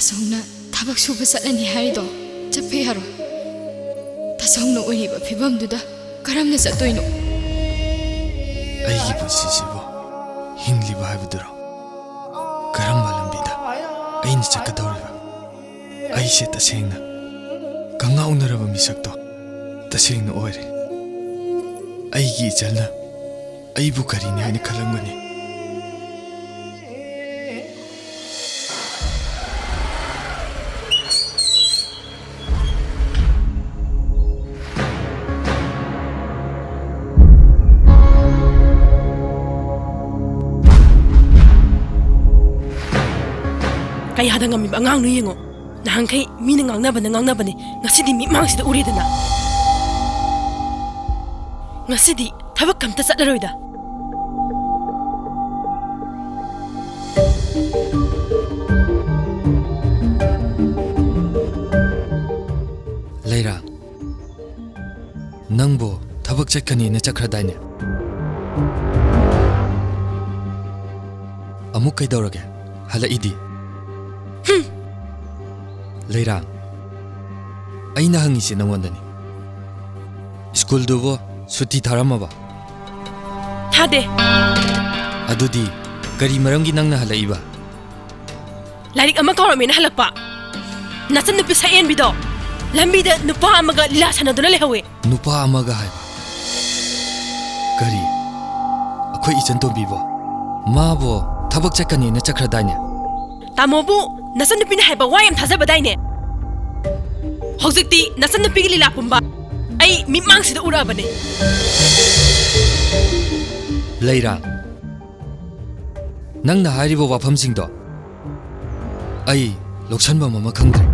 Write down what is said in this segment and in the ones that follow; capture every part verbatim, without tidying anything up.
ꯇꯥꯆꯧꯅ ꯊꯕꯛ ꯁꯨꯕ ꯆꯠꯂꯅꯤ ꯍꯥꯏꯔꯤꯗꯣ ꯆꯠꯄ ꯌꯥꯔꯣꯏ꯫ ꯇꯥꯆꯧꯅ ꯑꯣꯏꯔꯤꯕ ꯐꯤꯕꯝꯗꯨꯗ ꯀꯔꯝꯅ ꯆꯠꯇꯣꯏꯅꯣ? ꯑꯩꯒꯤ ꯄꯨꯟꯁꯤꯁꯤꯕꯨ ꯍꯤꯡꯂꯤꯕ ꯍꯥꯏꯕꯗꯨꯔꯣ? ꯀꯔꯝꯕ ꯂꯝꯕꯤꯗ ꯑꯩꯅ ꯆꯠꯀꯗꯧꯔꯤꯕ? ꯑꯩꯁꯦ ꯇꯁꯦꯡꯅ ꯀꯉꯥꯎꯅꯔꯕ ꯃꯤꯁꯛꯇꯣ ꯇꯁꯦꯡꯅ ꯑꯣꯏꯔꯦ꯫ ꯑꯩꯒꯤ ꯏꯆꯜꯅ ꯑꯩꯕꯨ ꯀꯔꯤꯅꯤ ꯍꯥꯏꯅ ꯈꯜꯂꯝꯒꯅꯤ? ꯀꯌꯥꯗ ꯉꯝꯃꯤꯕ ꯑꯉꯥꯡꯅꯣ ꯌꯦꯡꯉꯣ꯫ ꯅꯍꯥꯟꯈꯩ ꯃꯤꯅ ꯉꯥꯡꯅꯕꯅ ꯉꯥꯡꯅꯕꯅꯦ, ꯉꯁꯤꯗꯤ ꯃꯤꯠꯃꯥꯡꯁꯤꯗ ꯎꯔꯦꯗꯅ꯫ ꯉꯁꯤꯗꯤ ꯊꯕꯛ ꯑꯝꯇ ꯆꯠꯂꯔꯣꯏꯗ꯫ ꯂꯩꯔꯥ, ꯅꯪꯕꯨ ꯊꯕꯛ ꯆꯠꯀꯅꯤꯅ ꯆꯠꯈ꯭ꯔꯗꯥꯏꯅꯦ? ꯑꯃꯨꯛ ꯀꯩꯗꯧꯔꯒꯦ? ꯍꯜꯂꯛꯏꯗꯤ? ꯍꯨꯝ! ꯂꯩꯔꯥ, ꯑꯩꯅ ꯍꯪꯉꯤꯁꯦ ꯅꯉꯣꯟꯗꯅꯤ꯫ ꯁ꯭ꯀꯨꯜꯗꯨꯕꯨ ꯁꯨꯇꯤ ꯊꯥꯔꯝꯃꯕ? ꯊꯥꯗꯦ꯫ ꯑꯗꯨꯗꯤ ꯀꯔꯤ ꯃꯔꯝꯒꯤ ꯅꯪꯅ ꯍꯜꯂꯛꯏꯕ? ꯂꯥꯏꯔꯤꯛ ꯑꯃ ꯀꯥꯎꯔꯝꯃꯦꯅ ꯍꯜꯂꯛꯄ꯫ ꯅꯆꯟꯅꯨꯄꯤ ꯁꯛꯍꯦꯟꯕꯤꯗꯣ ꯂꯝꯕꯤꯗ ꯅꯨꯄꯥ ꯑꯃꯒ ꯂꯤꯂꯥ ꯁꯥꯟꯅꯗꯨꯅ ꯂꯩꯍꯧꯋꯦ꯫ ꯅꯨꯄꯥ ꯑꯃꯒ ꯍꯥꯏꯕ? ꯀꯔꯤ? ꯑꯩꯈꯣꯏ ꯏꯆꯟ ꯇꯣꯝꯕꯤꯕꯣ? ꯃꯥꯕꯣ ꯊꯕꯛ ꯆꯠꯀꯅꯤꯅ ꯆꯠꯈ꯭ꯔꯗꯥꯏꯅꯦ? ꯇꯥꯃꯣꯕꯨ ꯅꯆꯟꯅꯨꯄꯤꯅ ꯍꯥꯏꯕ ꯋꯥ ꯌꯥꯝ ꯊꯥꯖꯕꯗꯥꯏꯅꯦ? ꯍꯧꯖꯤꯛꯇꯤ ꯅꯆꯟꯅꯨꯄꯤꯒꯤ ꯂꯤꯂꯥ ꯄꯨꯝꯕ ꯑꯩ ꯃꯤꯠꯃꯥꯡꯁꯤꯗ ꯎꯔꯛꯑꯕꯅꯦ꯫ ꯂꯩꯔꯥ, ꯅꯪꯅ ꯍꯥꯏꯔꯤꯕ ꯋꯥꯐꯝꯁꯤꯡꯗꯣ ꯑꯩ ꯂꯧꯁꯟꯐꯝ ꯑꯃ ꯈꯪꯗ꯭ꯔꯦ꯫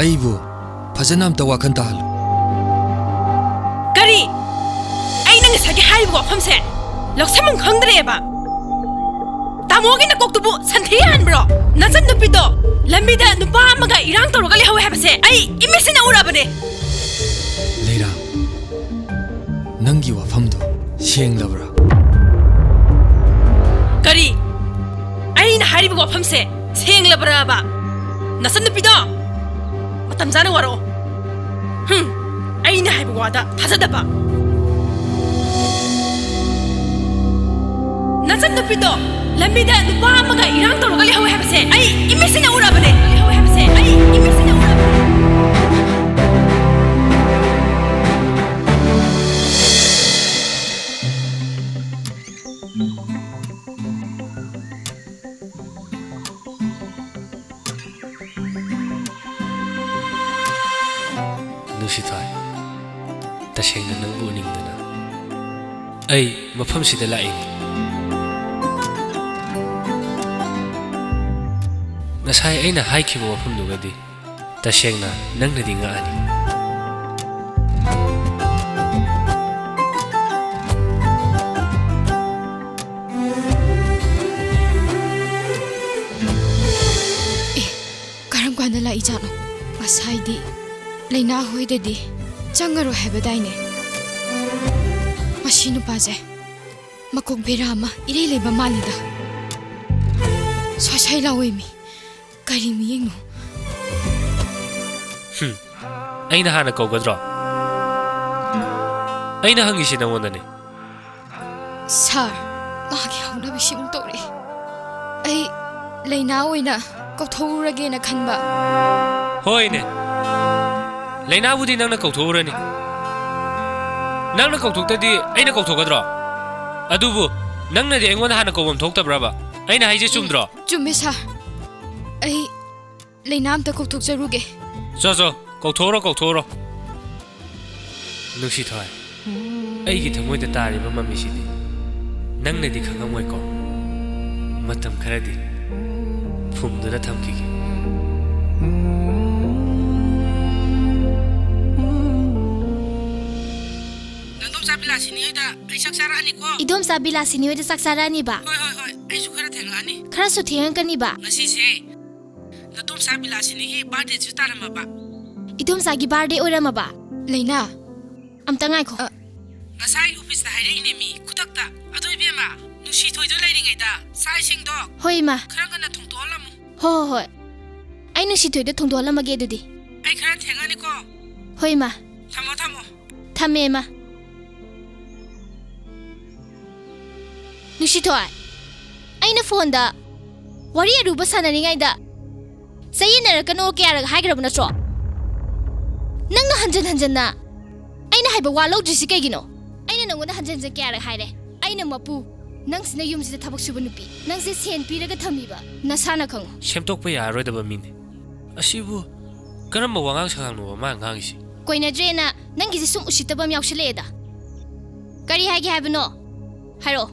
ꯑꯩꯕꯨ ꯐꯖꯅ ꯑꯝꯇ ꯋꯥꯈꯜ ꯇꯥꯍꯜꯂꯨ꯫ ꯀꯔꯤ? ꯑꯩꯅ ꯉꯁꯥꯏꯒꯤ ꯍꯥꯏꯔꯤꯕ ꯋꯥꯐꯝꯁꯦ ꯂꯧꯁꯟꯐꯝ ꯈꯪꯗ꯭ꯔꯦꯕ? ꯇꯥꯃꯣꯒꯤ ꯅꯀꯣꯛꯇꯨꯕꯨ ꯁꯟꯊꯤ ꯍꯥꯟꯕ꯭ꯔꯣ? ꯅꯆꯟ ꯅꯨꯄꯤꯗꯣ ꯂꯝꯕꯤꯗ ꯅꯨꯄꯥ ꯑꯃꯒ ꯏꯔꯥꯡ ꯇꯧꯔꯒ ꯂꯩꯍꯧꯋꯦ ꯍꯥꯏꯕꯁꯦ ꯑꯩ ꯏꯃꯤꯠꯁꯤꯅ ꯎꯔꯕꯅꯦ꯫ ꯂꯩꯔꯥ, ꯅꯪꯒꯤ ꯋꯥꯐꯝꯗꯣ ꯁꯦꯡꯂꯕ꯭ꯔꯥ? ꯀꯔꯤ? ꯑꯩꯅ ꯍꯥꯏꯔꯤꯕ ꯋꯥꯐꯝꯁꯦ ꯊꯦꯡꯂꯕ꯭ꯔꯕ? ꯅꯆꯟꯅꯨꯄꯤꯗꯣ ꯃꯇꯝ ꯆꯥꯅ ꯋꯥꯔꯛꯑꯣ꯫ ꯍꯨꯝ, ꯑꯩꯅ ꯍꯥꯏꯕ ꯋꯥꯗ ꯊꯥꯖꯗꯕ꯫ ꯅꯆꯟꯅꯨꯄꯤꯗꯣ ꯂꯝꯕꯤꯗ ꯅꯨꯄꯥ ꯑꯃꯒ ꯏꯔꯥꯡ ꯇꯧꯔꯒ ꯂꯩꯍꯧꯋꯦ ꯍꯥꯏꯕꯁꯦ ꯑꯩ ꯏꯃꯤꯠꯁꯤꯅ ꯎꯔꯕꯅꯦ꯫ ꯂꯩꯍꯧꯋꯦ ꯍꯥꯏꯕꯁꯦ ꯑꯩ ꯏꯃꯤꯠꯁꯤꯅ ꯎꯔꯕꯅꯦ꯫ ꯅꯨꯡꯁꯤꯊꯣꯏ, ꯇꯁꯦꯡꯅ ꯅꯪꯕꯨ ꯎꯅꯤꯡꯗꯅ ꯑꯩ ꯃꯐꯝꯁꯤꯗ ꯂꯥꯛꯏꯅꯤ꯫ ꯉꯁꯥꯏ ꯑꯩꯅ ꯍꯥꯏꯈꯤꯕ ꯋꯥꯐꯝꯗꯨꯒꯗꯤ ꯇꯁꯦꯡꯅ ꯅꯪꯅꯗꯤ ꯉꯛꯑꯅꯤ꯫ ꯑꯦ, ꯀꯔꯝ ꯀꯥꯟꯗ ꯂꯥꯛꯏꯖꯥꯠꯅꯣ? ꯉꯁꯥꯏꯗꯤ ꯂꯩꯅꯥ ꯍꯣꯏꯗꯗꯤ ꯆꯪꯉꯔꯣꯏ ꯍꯥꯏꯕꯗꯥꯏꯅꯦ? ꯃꯁꯤ ꯅꯨꯄꯥꯁꯦ ꯃꯀꯣꯛ ꯕꯦꯔꯥ ꯑꯃ ꯏꯔꯩ ꯂꯩꯕ ꯃꯥꯜꯂꯤꯗ꯫ ꯁꯣꯏ ꯁꯣꯏ ꯂꯥꯎꯋꯦꯃꯤ꯫ ꯀꯔꯤ ꯃꯤꯌꯦꯡꯅꯣ? ꯍꯨꯝ, ꯑꯩꯅ ꯍꯥꯟꯅ ꯀꯧꯒꯗ꯭ꯔꯣ? ꯑꯩꯅ ꯍꯪꯉꯤꯁꯤ ꯅꯉꯣꯟꯗꯅꯤ꯫ ꯁꯥꯔ, ꯃꯥꯒꯤ ꯍꯧꯅꯕꯤꯁꯤ ꯑꯃꯨꯛ ꯇꯧꯔꯛꯑꯦ꯫ ꯑꯩ ꯂꯩꯅꯥ ꯑꯣꯏꯅ ꯀꯧꯊꯣꯛꯎꯔꯒꯦꯅ ꯈꯟꯕ꯫ ꯍꯣꯏꯅꯦ, ꯂꯩꯅꯥꯕꯨꯗꯤ ꯅꯪꯅ ꯀꯧꯊꯣꯛꯎꯔꯅꯤ꯫ ꯅꯪꯅ ꯀꯧꯊꯣꯛꯇꯗꯤ ꯑꯩꯅ ꯀꯧꯊꯣꯛꯀꯗ꯭ꯔꯣ? ꯑꯗꯨꯕꯨ ꯅꯪꯅꯗꯤ ꯑꯩꯉꯣꯟꯗ ꯍꯥꯟꯅ ꯀꯧꯐꯝ ꯊꯣꯛꯇꯕ꯭ꯔꯕ? ꯑꯩꯅ ꯍꯥꯏꯁꯦ ꯆꯨꯝꯗ꯭ꯔꯣ? ꯆꯨꯝꯃꯦ ꯁꯥꯔ, ꯑꯩ ꯂꯩꯅꯥ ꯑꯝꯇ ꯀꯧꯊꯣꯛꯆꯔꯨꯒꯦ꯫ ꯆꯣ, ꯆꯣ, ꯀꯧꯊꯣꯛꯎꯔꯣ, ꯀꯧꯊꯣꯛꯎꯔꯣ꯫ ꯅꯨꯡꯁꯤꯊꯣꯏ, ꯑꯩꯒꯤ ꯊꯃꯣꯏꯗ ꯇꯥꯔꯤꯕ ꯃꯃꯤꯁꯤꯗꯤ ꯅꯪꯅꯗꯤ ꯈꯪꯉꯝꯃꯣꯏꯀꯣ꯫ ꯃꯇꯝ ꯈꯔꯗꯤ ꯐꯨꯝꯗꯨꯅ ꯊꯝꯈꯤꯒꯦ꯫ ꯅꯗꯣꯝꯆꯥ ꯕꯤꯂꯥꯁꯤꯅꯤ ꯍꯣꯏꯗ ꯑꯩ ꯆꯥꯛ ꯆꯥꯔꯛꯑꯅꯤꯀꯣ꯫ ꯏꯗꯣꯝꯆꯥ ꯕꯤꯂꯥꯁꯤꯅꯤ ꯍꯣꯏꯗ ꯆꯥꯛ ꯆꯥꯔꯛꯑꯅꯤꯕ? ꯍꯣꯏ, ꯍꯣꯏ, ꯍꯣꯏ, ꯑꯩꯁꯨ ꯈꯔ ꯊꯦꯡꯂꯛꯑꯅꯤ꯫ ꯈꯔꯁꯨ ꯊꯦꯡꯉꯛꯀꯅꯤꯕ? ꯉꯁꯤꯁꯦ ꯅꯗꯣꯝꯆꯥ ꯕꯤꯂꯥꯁꯤꯅꯤꯒꯤ ꯕꯥꯔꯗꯦꯁꯨ ꯇꯥꯔꯝꯃꯕ꯫ ꯏꯗꯣꯝꯆꯥꯒꯤ ꯕꯥꯔꯗꯦ ꯑꯣꯏꯔꯝꯃꯕ? ꯂꯩꯅꯥ, ꯑꯝꯇ ꯉꯥꯏꯈꯣ꯫ ꯑ, ꯉꯁꯥꯏ ꯑꯣꯐꯤꯁꯇ ꯍꯥꯏꯔꯛꯏꯅꯦ ꯃꯤ, ꯈꯨꯗꯛꯇ꯫ ꯑꯗꯣ ꯏꯕꯦꯝꯃ, ꯅꯨꯡꯁꯤꯊꯣꯏꯗꯣ ꯂꯩꯔꯤꯉꯩꯗ ꯆꯥꯛ ꯏꯁꯤꯡꯗꯣ ꯍꯣꯏ, ꯏꯃꯥ꯫ ꯈꯔ ꯉꯟꯅ ꯊꯣꯡꯗꯣꯛꯍꯜꯂꯝꯃꯨ꯫ ꯍꯣꯏ, ꯍꯣꯏ, ꯍꯣꯏ꯫ ꯑꯩ ꯅꯨꯡꯁꯤꯊꯣꯏꯗ ꯊꯣꯡꯗꯣꯛꯍꯜꯂꯝꯃꯒꯦ ꯑꯗꯨꯗꯤ꯫ ꯑꯩ ꯈꯔ ꯊꯦꯡꯉꯅꯤꯀꯣ꯫ ꯍꯣꯏ, ꯏꯃꯥ꯫ ꯊꯝꯃꯣ, ꯊꯝꯃꯣ꯫ ꯊꯝꯃꯦ, ꯏꯃꯥ꯫ ꯅꯨꯡꯁꯤꯊꯣꯏ, ꯑꯩꯅ ꯐꯣꯟꯗ ꯋꯥꯔꯤ ꯑꯔꯨꯕ ꯁꯥꯟꯅꯔꯤꯉꯩꯗ ꯆꯌꯦꯠꯅꯔꯛꯀꯅꯣ ꯀꯌꯥꯔꯛ ꯍꯥꯏꯈ꯭ꯔꯕ ꯅꯠꯇ꯭ꯔꯣ? ꯅꯪꯅ ꯍꯟꯖꯟ ꯍꯟꯖꯟꯅ ꯑꯩꯅ ꯍꯥꯏꯕ ꯋꯥ ꯂꯧꯗ꯭ꯔꯤꯁꯤ ꯀꯩꯒꯤꯅꯣ? ꯑꯩꯅ ꯅꯉꯣꯟꯗ ꯍꯟꯖꯟ ꯍꯟꯖꯟ ꯀꯌꯥꯔꯛ ꯍꯥꯏꯔꯦ? ꯑꯩꯅ ꯃꯄꯨ, ꯅꯪꯁꯤꯅ ꯌꯨꯝꯁꯤꯗ ꯊꯕꯛ ꯁꯨꯕ ꯅꯨꯄꯤ, ꯅꯪꯁꯦ ꯁꯦꯟ ꯄꯤꯔꯒ ꯊꯝꯃꯤꯕ, ꯅꯁꯥꯅ ꯈꯪꯉꯨ꯫ ꯁꯦꯝꯗꯣꯛꯄ ꯌꯥꯔꯔꯣꯏꯗꯕ ꯃꯤꯅꯤ꯫ ꯑꯁꯤꯕꯨ ꯀꯔꯝꯕ ꯋꯥꯉꯥꯡ ꯁꯉꯥꯡꯅꯣꯕ ꯃꯥ ꯉꯥꯡꯉꯤꯁꯤ? ꯀꯣꯏꯅꯗ꯭ꯔꯦꯅ ꯅꯪꯒꯤꯁꯦ ꯁꯨꯝ ꯎꯁꯤꯠꯇꯕ ꯑꯃ ꯌꯥꯎꯁꯤꯜꯂꯛꯑꯦꯗ꯫ ꯀꯔꯤ ꯍꯥꯏꯒꯦ ꯍꯥꯏꯕꯅꯣ? ꯍꯥꯏꯔꯛꯑꯣ꯫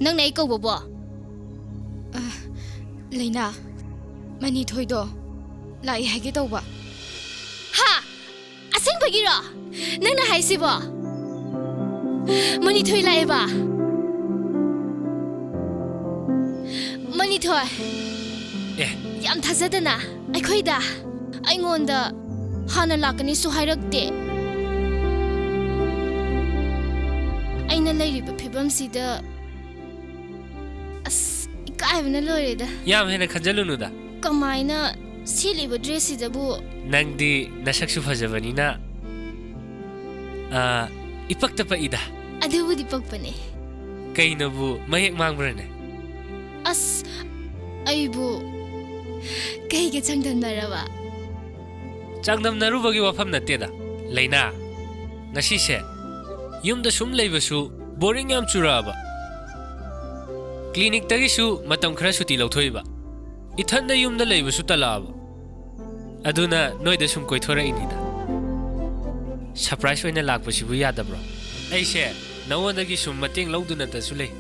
ꯅꯪꯅ ꯑꯩ ꯀꯧꯕꯕꯣ? ꯑ, ꯂꯩꯅꯥ, ꯃꯅꯤꯊꯣꯏꯗꯣ ꯂꯥꯛꯏ ꯍꯥꯏꯒꯦ ꯇꯧꯕ꯫ ꯍꯥ? ꯑꯁꯦꯡꯕꯒꯤꯔꯣ ꯅꯪꯅ ꯍꯥꯏꯁꯤꯕꯣ? ꯃꯅꯤꯊꯣꯏ ꯂꯥꯛꯑꯦꯕ? ꯃꯅꯤꯊꯣꯏ꯫ ꯑꯦ꯫ ꯌꯥꯝ ꯊꯥꯖꯗꯅ ꯑꯩꯈꯣꯏꯗ, ꯑꯩꯉꯣꯟꯗ ꯍꯥꯟꯅ ꯂꯥꯛꯀꯅꯤꯁꯨ ꯍꯥꯏꯔꯛꯇꯦ꯫ ꯑꯩꯅ ꯂꯩꯔꯤꯕ ꯐꯤꯕꯝꯁꯤꯗ ꯑꯁ, ꯏꯀꯥꯏꯕꯅ ꯂꯣꯏꯔꯦꯗ꯫ ꯌꯥꯝ ꯍꯦꯟꯅ ꯈꯟꯖꯜꯂꯨꯅꯨꯗ꯫ ꯀꯃꯥꯏꯅ ꯁꯦꯠꯂꯤꯕ dress ꯁꯤꯗꯕꯨ? ꯅꯪꯗꯤ ꯅꯁꯛꯁꯨ ꯐꯖꯕꯅꯤꯅ, ꯑꯥ, ꯏꯄꯛꯇ ꯄꯛꯏꯗ꯫ ꯑꯗꯨꯕꯨꯗꯤ ꯄꯛꯄꯅꯦ꯫ ꯀꯩꯅꯕꯨ ꯃꯌꯦꯛ ꯃꯥꯡꯕ꯭ꯔꯅꯦ? ꯑꯁ, ꯑꯩꯕꯨ ꯀꯩꯒ ꯆꯥꯡꯗꯝꯅꯔꯕ? ꯆꯥꯡꯗꯝꯅꯔꯨꯕꯒꯤ ꯋꯥꯐꯝ ꯅꯠꯇꯦꯗ, ꯂꯩꯅꯥ꯫ ꯉꯁꯤꯁꯦ ꯌꯨꯝꯗ ꯁꯨꯝ ꯂꯩꯕꯁꯨ boring ꯌꯥꯝ ꯆꯨꯔꯛꯑꯕ꯫ Clinic ꯇꯒꯤꯁꯨ ꯃꯇꯝ ꯈꯔ ꯁꯨꯇꯤ ꯂꯧꯊꯣꯛꯏꯕ꯫ ꯏꯊꯟꯗ ꯌꯨꯝꯗ ꯂꯩꯕꯁꯨ ꯇꯜꯂꯛꯑꯕ꯫ ꯑꯗꯨꯅ ꯅꯣꯏꯗ ꯁꯨꯝ ꯀꯣꯏꯊꯣꯔꯛꯏꯅꯤꯗ꯫ Surprise ꯑꯣꯏꯅ ꯂꯥꯛꯄꯁꯤꯕꯨ ꯌꯥꯗꯕ꯭ꯔꯣ? ꯑꯩꯁꯦ ꯅꯉꯣꯟꯗꯒꯤ ꯁꯨꯝ ꯃꯇꯦꯡ ꯂꯧꯗꯨꯅꯇꯁꯨ ꯂꯩ꯫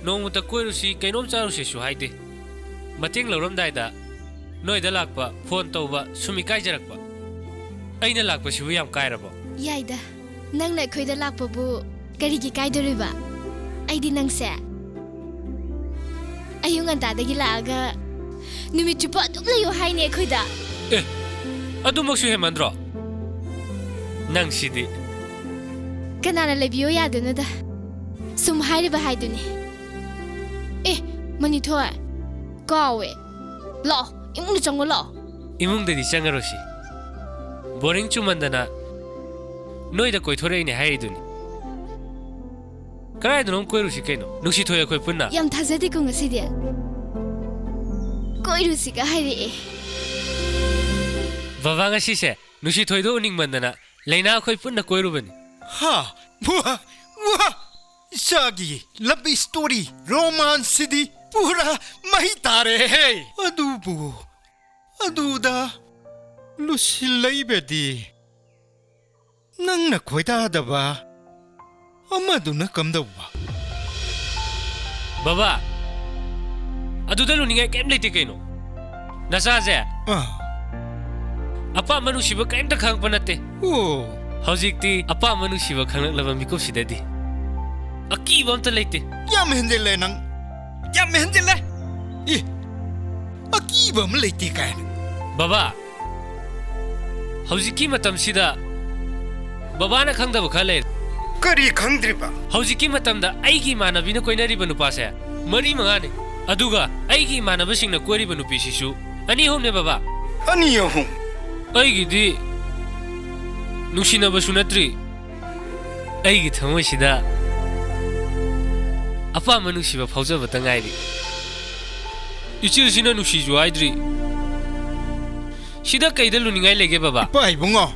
ꯅꯣꯡꯃꯇ ꯀꯣꯏꯔꯨꯁꯤ, ꯀꯩꯅꯣꯝ ꯆꯥꯔꯨꯁꯦꯁꯨ ꯍꯥꯏꯗꯦ꯫ ꯃꯇꯦꯡ ꯂꯧꯔꯝꯗꯥꯏꯗ ꯅꯣꯏꯗ ꯂꯥꯛꯄ, phone ꯇꯧꯕ, ꯁꯨꯝ ꯏꯀꯥꯏꯖꯔꯛꯄ꯫ ꯑꯩꯅ ꯂꯥꯛꯄꯁꯤꯕꯨ ꯌꯥꯝ ꯀꯥꯏꯔꯕꯣ? ꯌꯥꯏꯗ, ꯅꯪꯅ ꯑꯩꯈꯣꯏꯗ ꯂꯥꯛꯄꯕꯨ ꯀꯔꯤꯒꯤ ꯀꯥꯏꯗꯣꯔꯤꯕ? ꯑꯩꯗꯤ ꯅꯪꯁꯦ ꯑꯌꯨꯛ ꯉꯟꯇꯥꯗꯒꯤ ꯂꯥꯛꯑꯒ ꯅꯨꯃꯤꯠ ꯆꯨꯞꯄ ꯑꯗꯨꯝ ꯂꯩꯌꯣ ꯍꯥꯏꯅꯦ ꯑꯩꯈꯣꯏꯗ꯫ ꯑꯦ, ꯑꯗꯨꯃꯛꯁꯨ ꯍꯦꯟꯃꯟꯗ꯭ꯔꯣ? ꯅꯪꯁꯤꯗꯤ꯫ ꯀꯅꯥꯅ ꯂꯩꯕꯤꯌꯣ ꯌꯥꯗꯣꯏꯅꯣꯗ? ꯁꯨꯝ ꯍꯥꯏꯔꯤꯕ ꯍꯥꯏꯗꯨꯅꯤ꯫ ꯑꯦ, ꯃꯅꯤꯊꯣꯏ, ꯀꯥꯎꯋꯦ꯫ ꯂꯥꯛꯑꯣ, ꯏꯃꯨꯡꯗ ꯆꯪꯉꯣ, ꯂꯥꯛꯑꯣ꯫ ꯏꯃꯨꯡꯗꯗꯤ ꯆꯪꯉꯔꯣꯏꯁꯤ꯫ ꯕꯣꯔꯤꯡ ꯆꯨꯃꯟꯗꯅ ꯅꯣꯏꯗ ꯀꯣꯏꯊꯣꯔꯛꯏꯅꯦ ꯍꯥꯏꯔꯤꯗꯨꯅꯤ꯫ ꯀꯗꯥꯏꯗꯅꯣꯝ ꯀꯣꯏꯔꯨꯁꯤ ꯀꯩꯅꯣ, ꯅꯨꯡꯁꯤꯊꯣꯏ ꯑꯩꯈꯣꯏ ꯄꯨꯟꯅ꯫ ꯌꯥꯝ ꯊꯥꯖꯗꯦꯀꯣ ꯉꯁꯤꯗꯤ꯫ ꯀꯣꯏꯔꯨꯁꯤꯒ ꯍꯥꯏꯔꯛꯑꯦ꯫ ꯕꯕꯥ, ꯉꯁꯤꯁꯦ ꯅꯨꯡꯁꯤꯊꯣꯏꯗꯣ ꯎꯅꯤꯡꯃꯟꯗꯅ ꯂꯩꯅꯥ ꯑꯩꯈꯣꯏ ꯄꯨꯟꯅ ꯀꯣꯏꯔꯨꯕꯅꯤ꯫ ꯍꯥ? ꯋꯥ! ꯋꯥ! ꯏꯆꯥꯒꯤ love story, romance ꯁꯤꯗꯤ ꯄꯨꯔꯥ ꯃꯩ ꯇꯥꯔꯦꯍꯦ! ꯑꯗꯨꯕꯨ ꯑꯗꯨꯗ ꯂꯨꯁꯤꯜꯂꯛꯏꯕꯗꯤ ꯅꯪꯅ ꯈꯣꯏꯗꯥꯗꯕ ꯑꯃꯗꯨꯅ ꯀꯝꯗꯧꯕ? ꯕꯕꯥ, ꯑꯗꯨꯗ ꯂꯨꯅꯤꯡꯉꯥꯏ ꯀꯩꯝ ꯂꯩꯇꯦ ꯀꯩꯅꯣ꯫ ꯅꯆꯥꯁꯦ ꯑꯥ꯫ ꯑꯄꯥꯝꯕ ꯅꯨꯡꯁꯤꯕ ꯀꯔꯤꯝꯇ ꯈꯪꯉꯛꯄ ꯅꯠꯇꯦ꯫ ꯑꯣ꯫ ꯍꯧꯖꯤꯛꯇꯤ ꯑꯄꯥꯝꯕ ꯅꯨꯡꯁꯤꯕ ꯈꯪꯂꯛꯂꯕ ꯃꯤꯀꯨꯞꯁꯤꯗꯗꯤ ꯑꯀꯤꯕ ꯑꯝꯇ ꯂꯩꯇꯦ꯫ ꯌꯥꯝ ꯍꯦꯟꯖꯤꯜꯂꯦ ꯅꯪ꯫ ꯌꯥꯝ ꯍꯦꯟꯖꯤꯜꯂꯦ꯫ ꯏ, ꯑꯀꯤꯕ ꯑꯃ ꯂꯩꯇꯦ ꯀꯥꯏꯅ꯫ ꯕꯕꯥ, ꯍꯧꯖꯤꯛꯀꯤ ꯃꯇꯝꯁꯤꯗ ꯕꯕꯥꯅ ꯈꯪꯗꯕ ꯈꯔ ꯂꯩꯔꯦ꯫ ꯀꯔꯤ ꯈꯪꯗ꯭ꯔꯤꯕ? ꯍꯧꯖꯤꯛꯀꯤ ꯃꯇꯝꯗ ꯑꯩꯒꯤ ꯏꯃꯥꯟꯅꯕꯤꯅ ꯀꯣꯏꯅꯔꯤꯕ ꯅꯨꯄꯥꯁꯦ ꯃꯔꯤ ꯃꯉꯥꯅꯤ꯫ ꯑꯗꯨꯒ ꯑꯩꯒꯤ ꯏꯃꯥꯟꯅꯕꯁꯤꯡꯅ ꯀꯣꯏꯔꯤꯕ ꯅꯨꯄꯤꯁꯤꯁꯨ ꯑꯅꯤ ꯑꯍꯨꯝꯅꯦ, ꯕꯕꯥ꯫ ꯑꯅꯤ ꯑꯍꯨꯝ? ꯑꯩꯒꯤꯗꯤ ꯅꯨꯡꯁꯤꯅꯕꯁꯨ ꯅꯠꯇ꯭ꯔꯤ꯫ ꯑꯩꯒꯤ ꯊꯃꯣꯏꯁꯤꯗ ꯑꯄꯥꯝꯕ ꯅꯨꯡꯁꯤꯕ ꯐꯥꯎꯖꯕꯇ ꯉꯥꯏꯔꯤ꯫ ꯏꯆꯦꯁꯤꯅ ꯅꯨꯡꯁꯤꯁꯨ ꯍꯥꯏꯗ꯭ꯔꯤ꯫ ꯁꯤꯗ ꯀꯩꯗ ꯂꯨꯅꯤꯡꯉꯥꯏ ꯂꯩꯒꯦ, ꯕꯕꯥ? ꯏꯄꯥ ꯏꯕꯨꯡꯉꯣ,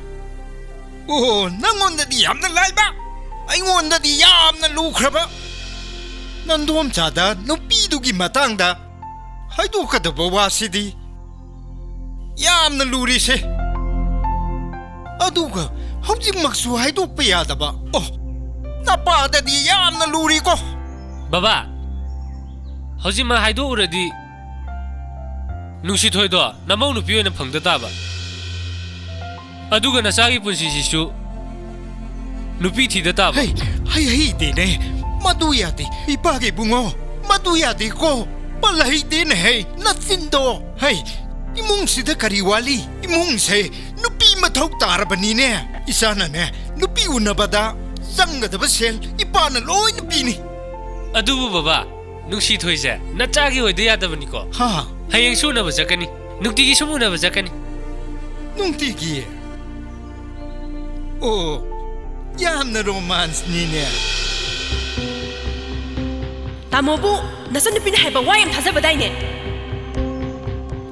ꯑꯣ, ꯅꯪꯉꯣꯟꯗꯗꯤ ꯌꯥꯝꯅ ꯂꯥꯏꯕ, ꯑꯩꯉꯣꯟꯗꯗꯤ ꯌꯥꯝꯅ ꯂꯨꯈ꯭ꯔꯕ꯫ ꯅꯟꯗꯣꯝꯆꯥꯗ ꯅꯨꯄꯤꯗꯨꯒꯤ ꯃꯇꯥꯡꯗ ꯍꯥꯏꯗꯣꯛꯀꯗꯕ ꯋꯥꯁꯤꯗꯤ ꯌꯥꯝꯅ ꯂꯨꯔꯤꯁꯦ꯫ ꯑꯗꯨꯒ ꯍꯧꯖꯤꯛꯃꯛꯁꯨ ꯍꯥꯏꯗꯣꯛꯄ ꯌꯥꯗꯕ꯫ ꯑꯣ, ꯅꯄꯥꯗꯗꯤ ꯌꯥꯝꯅ ꯂꯨꯔꯤꯀꯣ꯫ ꯕꯕꯥ, ꯍꯧꯖꯤꯛꯃꯛ ꯍꯥꯏꯗꯣꯛꯎꯔꯗꯤ ꯅꯨꯡꯁꯤꯊꯣꯏꯗꯣ ꯅꯃꯧ ꯅꯨꯄꯤ ꯑꯣꯏꯅ ꯐꯪꯗ ꯇꯥꯕ꯫ ꯑꯗꯨꯒ ꯅꯆꯥꯒꯤ ꯄꯨꯟꯁꯤꯁꯤꯁꯨ ꯅꯨꯄꯤ ꯊꯤꯗ ꯇꯥꯕ꯫ ꯍꯩ, ꯍꯩ, ꯍꯩꯇꯦꯅꯦ꯫ ꯃꯗꯨ ꯌꯥꯗꯦ꯫ ꯏꯄꯥꯒꯤ ꯏꯕꯨꯡꯉꯣ, ꯃꯗꯨ ꯌꯥꯗꯦꯀꯣ꯫ ꯄꯜ ꯍꯩꯇꯦꯅꯦ, ꯍꯩ, ꯅꯆꯤꯟꯗꯣ꯫ ꯍꯩ, ꯏꯃꯨꯡꯁꯤꯗ ꯀꯔꯤ ꯋꯥꯠꯂꯤ? ꯏꯃꯨꯡꯁꯦ ꯅꯨꯄꯤ ꯃꯊꯧ ꯇꯥꯔꯕꯅꯤꯅꯦ꯫ ꯏꯆꯥꯅꯅꯦ, ꯅꯨꯄꯤ ꯎꯅꯕꯗ ꯆꯪꯒꯗꯕ ꯁꯦꯜ ꯏꯄꯥꯅ ꯂꯣꯏꯅ ꯄꯤꯅꯤ꯫ ꯑꯗꯨꯕꯨ ꯕꯕꯥ, ꯅꯨꯡꯁꯤꯊꯣꯏꯁꯦ ꯅꯆꯥꯒꯤ ꯑꯣꯏꯗ ꯌꯥꯗꯕꯅꯤꯀꯣ꯫ ꯍꯥ? ꯍꯌꯦꯡꯁꯨ ꯎꯅꯕ ꯆꯠꯀꯅꯤ꯫ ꯅꯨꯡꯇꯤꯒꯤ ꯁꯨꯝ ꯎꯅꯕ ꯆꯠꯀꯅꯤ꯫ ꯅꯨꯡꯇꯤꯒꯤ? ꯑꯣ, ꯌꯥꯝꯅ ꯔꯣꯃꯥꯟꯁꯅꯤꯅꯦ꯫ ꯇꯥꯃꯣꯕꯨ ꯅꯆꯟꯅꯨꯄꯤꯅ ꯍꯥꯏꯕ ꯋꯥ ꯌꯥꯝ ꯊꯥꯖꯕꯗꯥꯏꯅꯦ?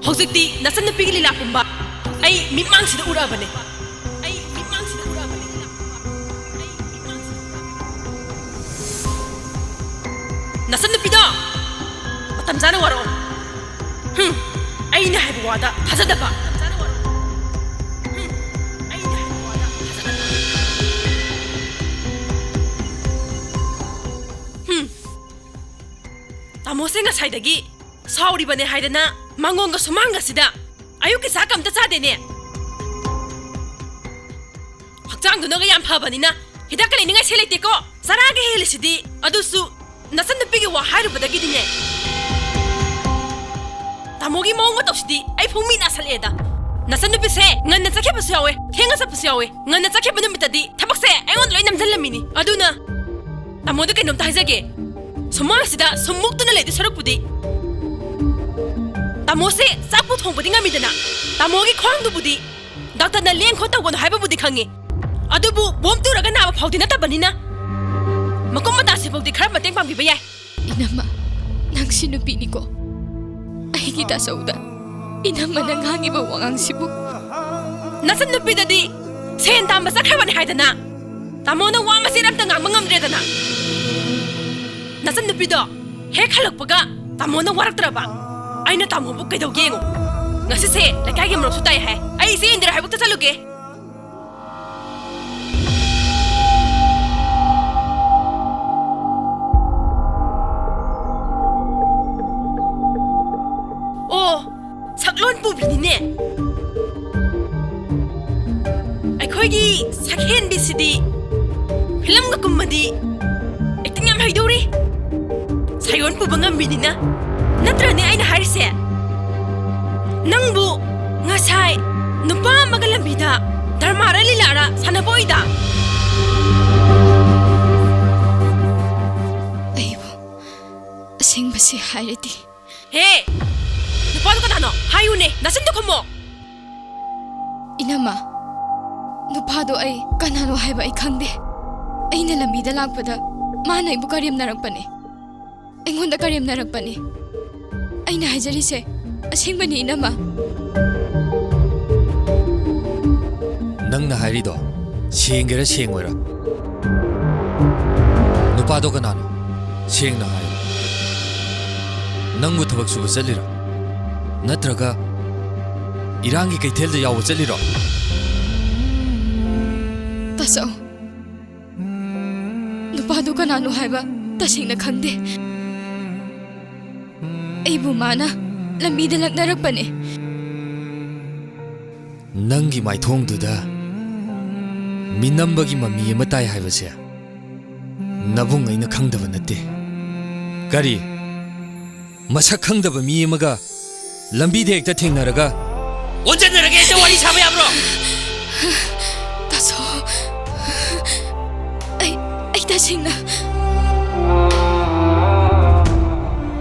ꯍꯧꯖꯤꯛꯇꯤ ꯅꯆꯟꯅꯨꯄꯤꯒꯤ ꯂꯤꯂꯥ ꯄꯨꯝꯕ ꯑꯩ ꯃꯤꯠꯃꯥꯡꯁꯤꯗ ꯎꯔꯛꯑꯕꯅꯦ꯫ ꯑꯩ ꯃꯤꯠꯃꯥꯡꯁꯤꯗ ꯎꯔꯛꯑꯕꯅꯦ꯫ ꯅꯆꯟꯅꯨꯄꯤꯗꯣ ꯃꯇꯝ ꯆꯥꯅ ꯋꯥꯔꯛꯑꯣ꯫ ꯍꯨꯝ, ꯑꯩꯅ ꯍꯥꯏꯕ ꯋꯥꯗ ꯊꯥꯖꯗꯕ꯫ ꯍꯨꯝ, ꯑꯩꯅ ꯍꯥꯏꯕ ꯋꯥꯗ ꯊꯥꯖꯗꯕ꯫ ꯍꯨꯝ, ꯇꯥꯃꯣꯁꯦ ꯉꯁꯥꯏꯗꯒꯤ ꯁꯥꯎꯔꯤꯕꯅꯦ ꯍꯥꯏꯗꯅ ꯃꯪꯒꯣꯟꯒ ꯁꯨꯃꯥꯡꯒꯁꯤꯗ ꯑꯌꯨꯛꯀꯤ ꯆꯥꯛ ꯑꯝꯇ ꯆꯥꯗꯦꯅꯦ꯫ ꯍꯛꯆꯥꯡꯗꯨꯅꯒ ꯌꯥꯝ ꯐꯕꯅꯤꯅ ꯍꯤꯗꯥꯛꯀ ꯂꯩꯅꯤꯡꯉꯥꯏꯁꯦ ꯂꯩꯇꯦꯀꯣ꯫ ꯆꯔꯥꯒ ꯍꯦꯜꯂꯤꯁꯤꯗꯤ꯫ ꯑꯗꯨꯁꯨ ꯅꯆꯟꯅꯨꯄꯤꯒꯤ ꯋꯥ ꯍꯥꯏꯔꯨꯕꯗꯒꯤꯗꯤꯅꯦ꯫ ꯇꯥꯃꯣꯒꯤ ꯃꯑꯣꯡ ꯃꯇꯧꯁꯤꯗꯤ ꯑꯩ ꯐꯥꯎ ꯃꯤ ꯅꯥꯁꯜꯂꯛꯑꯦꯗ꯫ ꯅꯆꯟꯅꯨꯄꯤꯁꯦ ꯉꯟꯅ ꯆꯠꯈꯤꯕꯁꯨ ꯌꯥꯎꯋꯦ, ꯊꯦꯡꯅ ꯆꯠꯄꯁꯨ ꯌꯥꯎꯋꯦ꯫ ꯉꯟꯅ ꯆꯠꯈꯤꯕ ꯅꯨꯃꯤꯠꯇꯗꯤ ꯊꯕꯛꯁꯦ ꯑꯩꯉꯣꯟꯗ ꯂꯣꯏ ꯅꯝꯁꯤꯜꯂꯝꯃꯤꯅꯤ꯫ ꯑꯗꯨꯅ ꯇꯥꯃꯣꯗ ꯀꯩꯅꯣꯝꯇ ꯍꯥꯏꯖꯒꯦ꯫ ꯁꯨꯃꯥꯡꯁꯤꯗ ꯁꯨꯝ ꯃꯨꯛꯇꯨꯅ ꯂꯩꯗꯣꯏ ꯁꯔꯨꯛꯄꯨꯗꯤ ꯇꯥꯃꯣꯁꯦ ꯆꯥꯛꯄꯨ ꯊꯣꯡꯕꯗꯤ ꯉꯝꯃꯤꯗꯅ, ꯇꯥꯃꯣꯒꯤ ꯈ꯭ꯋꯥꯡꯗꯨꯕꯨꯗꯤ ꯗꯥꯛꯇꯔꯅ ꯂꯦꯡ ꯈꯣꯠ ꯇꯧꯒꯅꯨ ꯍꯥꯏꯕꯕꯨꯗꯤ ꯈꯪꯉꯤ꯫ ꯑꯗꯨꯕꯨ ꯕꯣꯝ ꯇꯨꯔꯒ ꯅꯥꯕ ꯐꯥꯎꯗꯤ ꯅꯠꯇꯕꯅꯤꯅ ꯃꯀꯨꯞ ꯃꯇꯥꯁꯤꯐꯥꯎꯗꯤ ꯈꯔ ꯃꯇꯦꯡ ꯄꯥꯡꯕꯤꯕ ꯌꯥꯏ꯫ ꯏꯅꯝꯃ, ꯅꯪꯁꯤ ꯅꯨꯄꯤꯅꯤꯀꯣ꯫ ꯑꯩꯒꯤ ꯇꯥꯆꯧꯗ ꯏꯅꯝꯃꯅ ꯉꯥꯡꯉꯤꯕ ꯋꯥꯉꯥꯡꯁꯤꯕꯨ꯫ ꯅꯆꯟꯅꯨꯄꯤꯗꯗꯤ ꯁꯦꯟ ꯇꯥꯟꯕ ꯆꯠꯈ꯭ꯔꯕꯅꯤ ꯍꯥꯏꯗꯅ ꯇꯥꯃꯣꯅ ꯋꯥ ꯃꯆꯦꯠ ꯑꯝꯇ ꯉꯥꯡꯕ ꯉꯝꯗ꯭ꯔꯦꯗꯅ꯫ ꯅꯆꯟꯅꯨꯄꯤꯗꯣ ꯍꯦꯛ ꯍꯜꯂꯛꯄꯒ ꯇꯥꯃꯣꯅ ꯋꯥꯔꯛꯇ꯭ꯔꯕ? ꯑꯩꯅ ꯇꯥꯃꯣꯕꯨ ꯀꯩꯗꯧꯒꯦ ꯌꯦꯡꯉꯣ꯫ ꯉꯁꯤꯁꯦ ꯂꯩꯀꯥꯏꯒꯤ ꯃꯔꯨꯞꯁꯨ ꯇꯥꯏ ꯍꯥꯏ꯫ ꯑꯩ ꯏꯆꯦ ꯏꯟꯗꯤꯔꯥ ꯍꯣꯏꯕꯨꯛꯇ ꯆꯠꯂꯨꯒꯦ꯫ ꯑꯣ, ꯁꯛꯂꯣꯟ ꯄꯨꯕꯤꯅꯤꯅꯦ꯫ ꯑꯩꯈꯣꯏꯒꯤ ꯁꯛꯍꯦꯟꯕꯤꯁꯤꯗꯤ ꯐꯤꯂꯝꯒ ꯀꯨꯝꯃꯗꯤ ꯑꯦꯛꯇꯤꯡ ꯌꯥꯝ ꯍꯩꯗꯧꯔꯤ꯫ ꯁꯥꯌꯣꯟ ꯄꯨꯕ ꯉꯝꯕꯤꯅꯤꯅ꯫ ꯅꯠꯇ꯭ꯔꯅꯦ ꯑꯩꯅ ꯍꯥꯏꯔꯤꯁꯦ? ꯅꯪꯕꯨ ꯉꯁꯥꯏ ꯅꯨꯄꯥ ꯑꯃꯒ ꯂꯝꯕꯤꯗ ꯗ꯭ꯔꯃꯥꯔ ꯂꯤꯂꯥꯔ ꯁꯥꯟꯅꯕ ꯑꯣꯏꯗ? ꯑꯩꯕꯨ ꯑꯁꯦꯡꯕꯁꯤ ꯍꯥꯏꯔꯗꯤ꯫ ꯍꯦ! ꯑꯗꯨ ꯀꯅꯥꯅꯣ? ꯍꯥꯏꯌꯨꯅꯦ, ꯅꯆꯤꯟꯗꯣ ꯈꯨꯝꯃꯣ꯫ ꯏꯅꯝꯃ, ꯅꯨꯄꯥꯗꯣ ꯑꯩ ꯀꯅꯥꯅꯣ ꯍꯥꯏꯕ ꯑꯩ ꯈꯪꯗꯦ꯫ ꯑꯩꯅ ꯂꯝꯕꯤꯗ ꯂꯥꯛꯄꯗ ꯃꯥꯅ ꯑꯩꯕꯨ ꯀꯔꯦꯝꯅꯔꯛꯄꯅꯦ꯫ ꯑꯩꯉꯣꯟꯗ ꯀꯔꯦꯝꯅꯔꯛꯄꯅꯦ꯫ ꯑꯩꯅ ꯍꯥꯏꯖꯔꯤꯁꯦ ꯑꯁꯦꯡꯕꯅꯤ, ꯏꯅꯝꯃ꯫ ꯅꯪꯅ ꯍꯥꯏꯔꯤꯗꯣ ꯁꯦꯡꯒꯦꯔꯥ ꯁꯦꯡꯉꯣꯏꯔꯥ? ꯅꯨꯄꯥꯗꯣ ꯀꯅꯥꯅꯣ? ꯁꯦꯡꯅ ꯍꯥꯏꯌꯨ꯫ ꯅꯪꯕꯨ ꯊꯕꯛ ꯁꯨꯕ ꯆꯠꯂꯤꯔꯣ? ꯅꯠꯇ꯭ꯔꯒ ꯏꯔꯥꯡꯒꯤ ꯀꯩꯊꯦꯜꯗ ꯌꯥꯎꯕ ꯆꯠꯂꯤꯔꯣ? ꯇꯥꯆꯧ, ꯅꯨꯄꯥꯗꯨ ꯀꯅꯥꯅꯣ ꯍꯥꯏꯕ ꯇꯁꯦꯡꯅ ꯈꯪꯗꯦ꯫ ꯑꯩꯕꯨ ꯃꯥꯅ ꯂꯝꯕꯤꯗ ꯂꯛꯅꯔꯛꯄꯅꯦ꯫ ꯅꯪꯒꯤ ꯃꯥꯏꯊꯣꯡꯗꯨꯗ ꯃꯤꯅꯝꯕꯒꯤ ꯃꯃꯤ ꯑꯃ ꯇꯥꯏ ꯍꯥꯏꯕꯁꯦ ꯅꯕꯨꯡ ꯑꯩꯅ ꯈꯪꯗꯕ ꯅꯠꯇꯦ꯫ ꯀꯔꯤ? ꯃꯁꯛ ꯈꯪꯗꯕ ꯃꯤ ꯑꯃꯒ ꯂꯝꯕꯤꯗ ꯍꯦꯛꯇ ꯊꯦꯡꯅꯔꯒ ꯑꯣꯟꯁꯤꯟꯅꯔꯒ ꯍꯦꯛꯇ ꯋꯥꯔꯤ ꯁꯥꯕ ꯌꯥꯕ꯭ꯔꯣ? ꯇꯥꯆꯧ, ꯑꯩ, ꯑꯩ ꯇꯁꯦꯡꯅ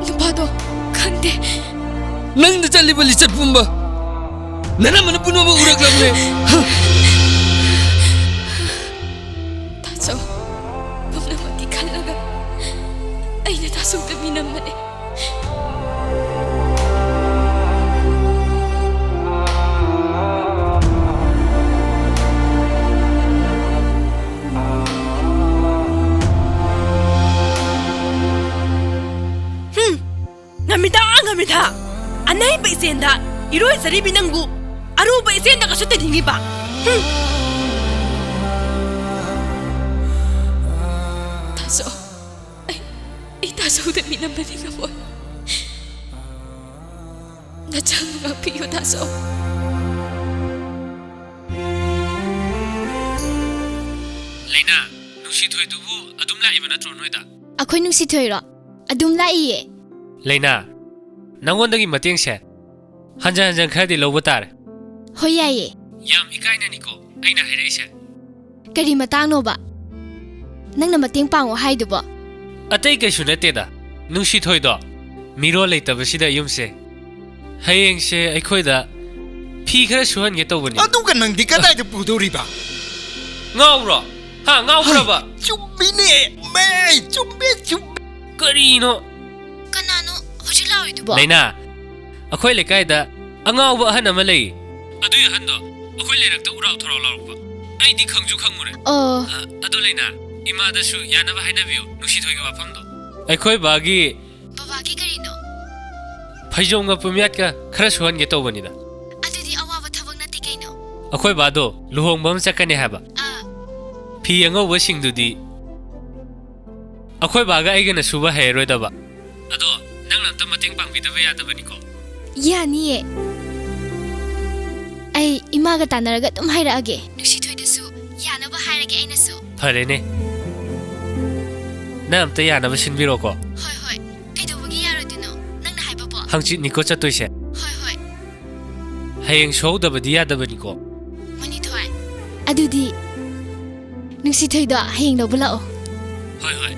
ꯅꯨꯄꯥꯗꯣ ꯈꯪꯗꯦ꯫ ꯅꯪꯅ ꯆꯠꯂꯤꯕ ꯂꯤꯆꯠ ꯄꯨꯝꯕ ꯅꯅꯝꯃꯅ ꯄꯨꯝꯅꯃꯛ ꯎꯔꯛꯂꯕꯅꯦ꯫ ꯇꯥꯆꯧ, ꯄꯨꯝꯅꯃꯛꯀꯤ ꯈꯜꯂꯒ ꯑꯩꯅ ꯇꯥꯆꯧꯗ ꯃꯤꯅꯝꯕꯅꯦ꯫ ꯍꯨꯝ, ꯉꯝꯃꯤꯗ, ꯉꯝꯃꯤꯗ꯫ ꯑꯅꯩꯕ ꯏꯆꯦꯟꯗ ꯏꯔꯣꯏꯖꯔꯤꯕꯤ ꯅꯪꯕꯨ ꯑꯔꯨꯕ ꯏꯆꯦꯟꯗꯒ ꯁꯨꯠꯇꯅꯤꯡꯉꯤꯕ? ꯍꯨꯝ꯫ ꯇꯥꯆꯧ, ꯑꯩ, ꯑꯩ ꯇꯥꯆꯧꯗ ꯃꯤꯅꯝꯕꯗꯤ ꯉꯝꯃꯣꯏ꯫ ꯅꯆꯥꯕꯨ ꯉꯥꯛꯄꯤꯌꯨ, ꯇꯥꯆꯧ꯫ ꯂꯩꯅꯥ, ꯅꯨꯡꯁꯤꯊꯣꯏꯗꯨꯕꯨ ꯑꯗꯨꯝ ꯂꯥꯛꯏꯕ ꯅꯠꯇ꯭ꯔꯣ ꯅꯣꯏꯗ? ꯑꯩꯈꯣꯏ ꯅꯨꯡꯁꯤꯊꯣꯏꯔꯣ? ꯑꯗꯨꯝ ꯂꯥꯛꯏꯌꯦ꯫ ꯂꯩꯅꯥ, ꯅꯉꯣꯟꯗꯒꯤ ꯃꯇꯦꯡꯁꯦ ꯍꯟꯖꯟ ꯍꯟꯖꯟ ꯈꯔꯗꯤ ꯂꯧꯕ ꯇꯥꯔꯦ꯫ ꯍꯣꯏ, ꯌꯥꯏꯌꯦ꯫ ꯌꯥꯝ ꯏꯀꯥꯏꯅꯅꯤꯀꯣ ꯑꯩꯅ ꯍꯥꯏꯔꯛꯏꯁꯦ꯫ ꯀꯔꯤ ꯃꯇꯥꯡꯅꯣꯕ ꯅꯪꯅ ꯃꯇꯦꯡ ꯄꯥꯡꯉꯣ ꯍꯥꯏꯗꯨꯕꯣ? ꯑꯇꯩ ꯀꯩꯁꯨ ꯅꯠꯇꯦꯗ, ꯅꯨꯡꯁꯤꯊꯣꯏꯗꯣ ꯃꯤꯔꯣꯜ ꯂꯩꯇꯕꯁꯤꯗ ꯌꯨꯝꯁꯦ ꯍꯌꯦꯡꯁꯦ ꯑꯩꯈꯣꯏꯗ ꯐꯤ ꯈꯔ ꯁꯨꯍꯟꯒꯦ ꯇꯧꯕꯅꯤ꯫ ꯑꯗꯨꯒ ꯅꯪꯗꯤ ꯀꯗꯥꯏꯗ ꯄꯨꯗꯧꯔꯤꯕ? ꯉꯥꯎꯕ꯭ꯔꯣ? ꯍꯥ, ꯉꯥꯎꯕ꯭ꯔꯕ? ꯍꯩ, ꯆꯨꯝꯃꯤꯅꯦ꯫ ꯃꯦ, ꯆꯨꯝꯃꯦ, ꯆꯨꯝꯃꯦ꯫ ꯀꯔꯤꯅꯣ? ꯀꯅꯥꯅꯣ ꯍꯧꯖꯤꯛ ꯂꯥꯎꯔꯤꯗꯨꯕꯣ? ꯂꯩꯅꯥ, ꯑꯩꯈꯣꯏ ꯂꯩꯀꯥꯏꯗ ꯑꯉꯥꯎꯕ ꯑꯍꯟ ꯑꯃ ꯂꯩ꯫ ꯑꯗꯨꯏ ꯑꯍꯟꯗꯣ ꯑꯩꯈꯣꯏ ꯂꯩꯔꯛꯇ ꯎꯔꯥꯎ ꯊꯔꯥꯎ ꯂꯥꯎꯔꯛꯄ꯫ ꯑꯩꯗꯤ ꯈꯪꯁꯨ ꯈꯪꯉꯨꯔꯦ꯫ ꯑꯣ꯫ ꯑ, ꯑꯗꯨ ꯂꯩꯅꯥ, ꯏꯃꯥꯗꯁꯨ ꯌꯥꯅꯕ ꯍꯥꯏꯅꯕꯤꯌꯨ, ꯅꯨꯡꯁꯤꯊꯣꯏꯒꯤ ꯋꯥꯐꯝꯗꯣ꯫ ꯑꯩꯈꯣꯏ ꯕꯥꯒꯤ ꯕꯕꯥꯒꯤ ꯀꯔꯤꯅꯣ? ꯐꯩꯖꯣꯝꯒ ꯄꯨꯝꯌꯥꯠꯀ ꯈꯔ ꯁꯨꯍꯟꯒꯦ ꯇꯧꯕꯅꯤꯗ꯫ ꯑꯗꯨꯗꯤ ꯑꯋꯥꯕ ꯊꯕꯛ ꯅꯠꯇꯦ ꯀꯩꯅꯣ? ꯑꯩꯈꯣꯏ ꯕꯥꯗꯣ ꯂꯨꯍꯣꯡꯕ ꯑꯃ ꯆꯠꯀꯅꯤ ꯍꯥꯏꯕ꯫ ꯑꯥ꯫ ꯐꯤ ꯑꯉꯧꯕꯁꯤꯡꯗꯨꯗꯤ ꯑꯩꯈꯣꯏ ꯕꯥꯒ ꯑꯩꯒꯅ ꯁꯨꯕ ꯍꯩꯔꯔꯣꯏꯗꯕ꯫ ꯑꯗꯣ ꯅꯪꯅ ꯑꯝꯇ ꯃꯇꯦꯡ ꯄꯥꯡꯕꯤꯗꯕ ꯌꯥꯗꯕꯅꯤꯀꯣ꯫ ꯌꯥꯅꯤꯌꯦ꯫ ꯑꯩ ꯏꯃꯥꯒ ꯇꯥꯟꯅꯔꯒ ꯑꯗꯨꯝ ꯍꯥꯏꯔꯛꯑꯒꯦ꯫ ꯅꯨꯡꯁꯤꯊꯣꯏꯗꯁꯨ ꯌꯥꯅꯕ ꯍꯥꯏꯔꯒꯦ ꯑꯩꯅꯁꯨ꯫ ꯐꯔꯦꯅꯦ꯫ ꯅꯪ ꯑꯝꯇ ꯌꯥꯅꯕ ꯁꯤꯟꯕꯤꯔꯣꯀꯣ꯫ ꯍꯣꯏ, ꯍꯣꯏ꯫ ꯀꯩꯗꯧꯕꯒꯤ ꯌꯥꯔꯣꯏꯗꯣꯏꯅꯣ? ꯅꯪꯅ ꯍꯥꯏꯕꯕꯣ? ꯍꯪꯆꯤꯠꯅꯤꯀꯣ ꯆꯠꯇꯣꯏꯁꯦ? ꯍꯣꯏ, ꯍꯣꯏ꯫ ꯍꯌꯦꯡ ꯁꯣꯏꯍꯧꯗꯕꯗꯤ ꯌꯥꯗꯕꯅꯤꯀꯣ꯫ ꯃꯅꯤꯊꯣꯏ꯫ ꯑꯗꯨꯗꯤ ꯅꯨꯡꯁꯤꯊꯣꯏꯗꯣ ꯍꯌꯦꯡ ꯂꯧꯕ ꯂꯥꯛꯑꯣ꯫ ꯍꯣꯏ, ꯍꯣꯏ꯫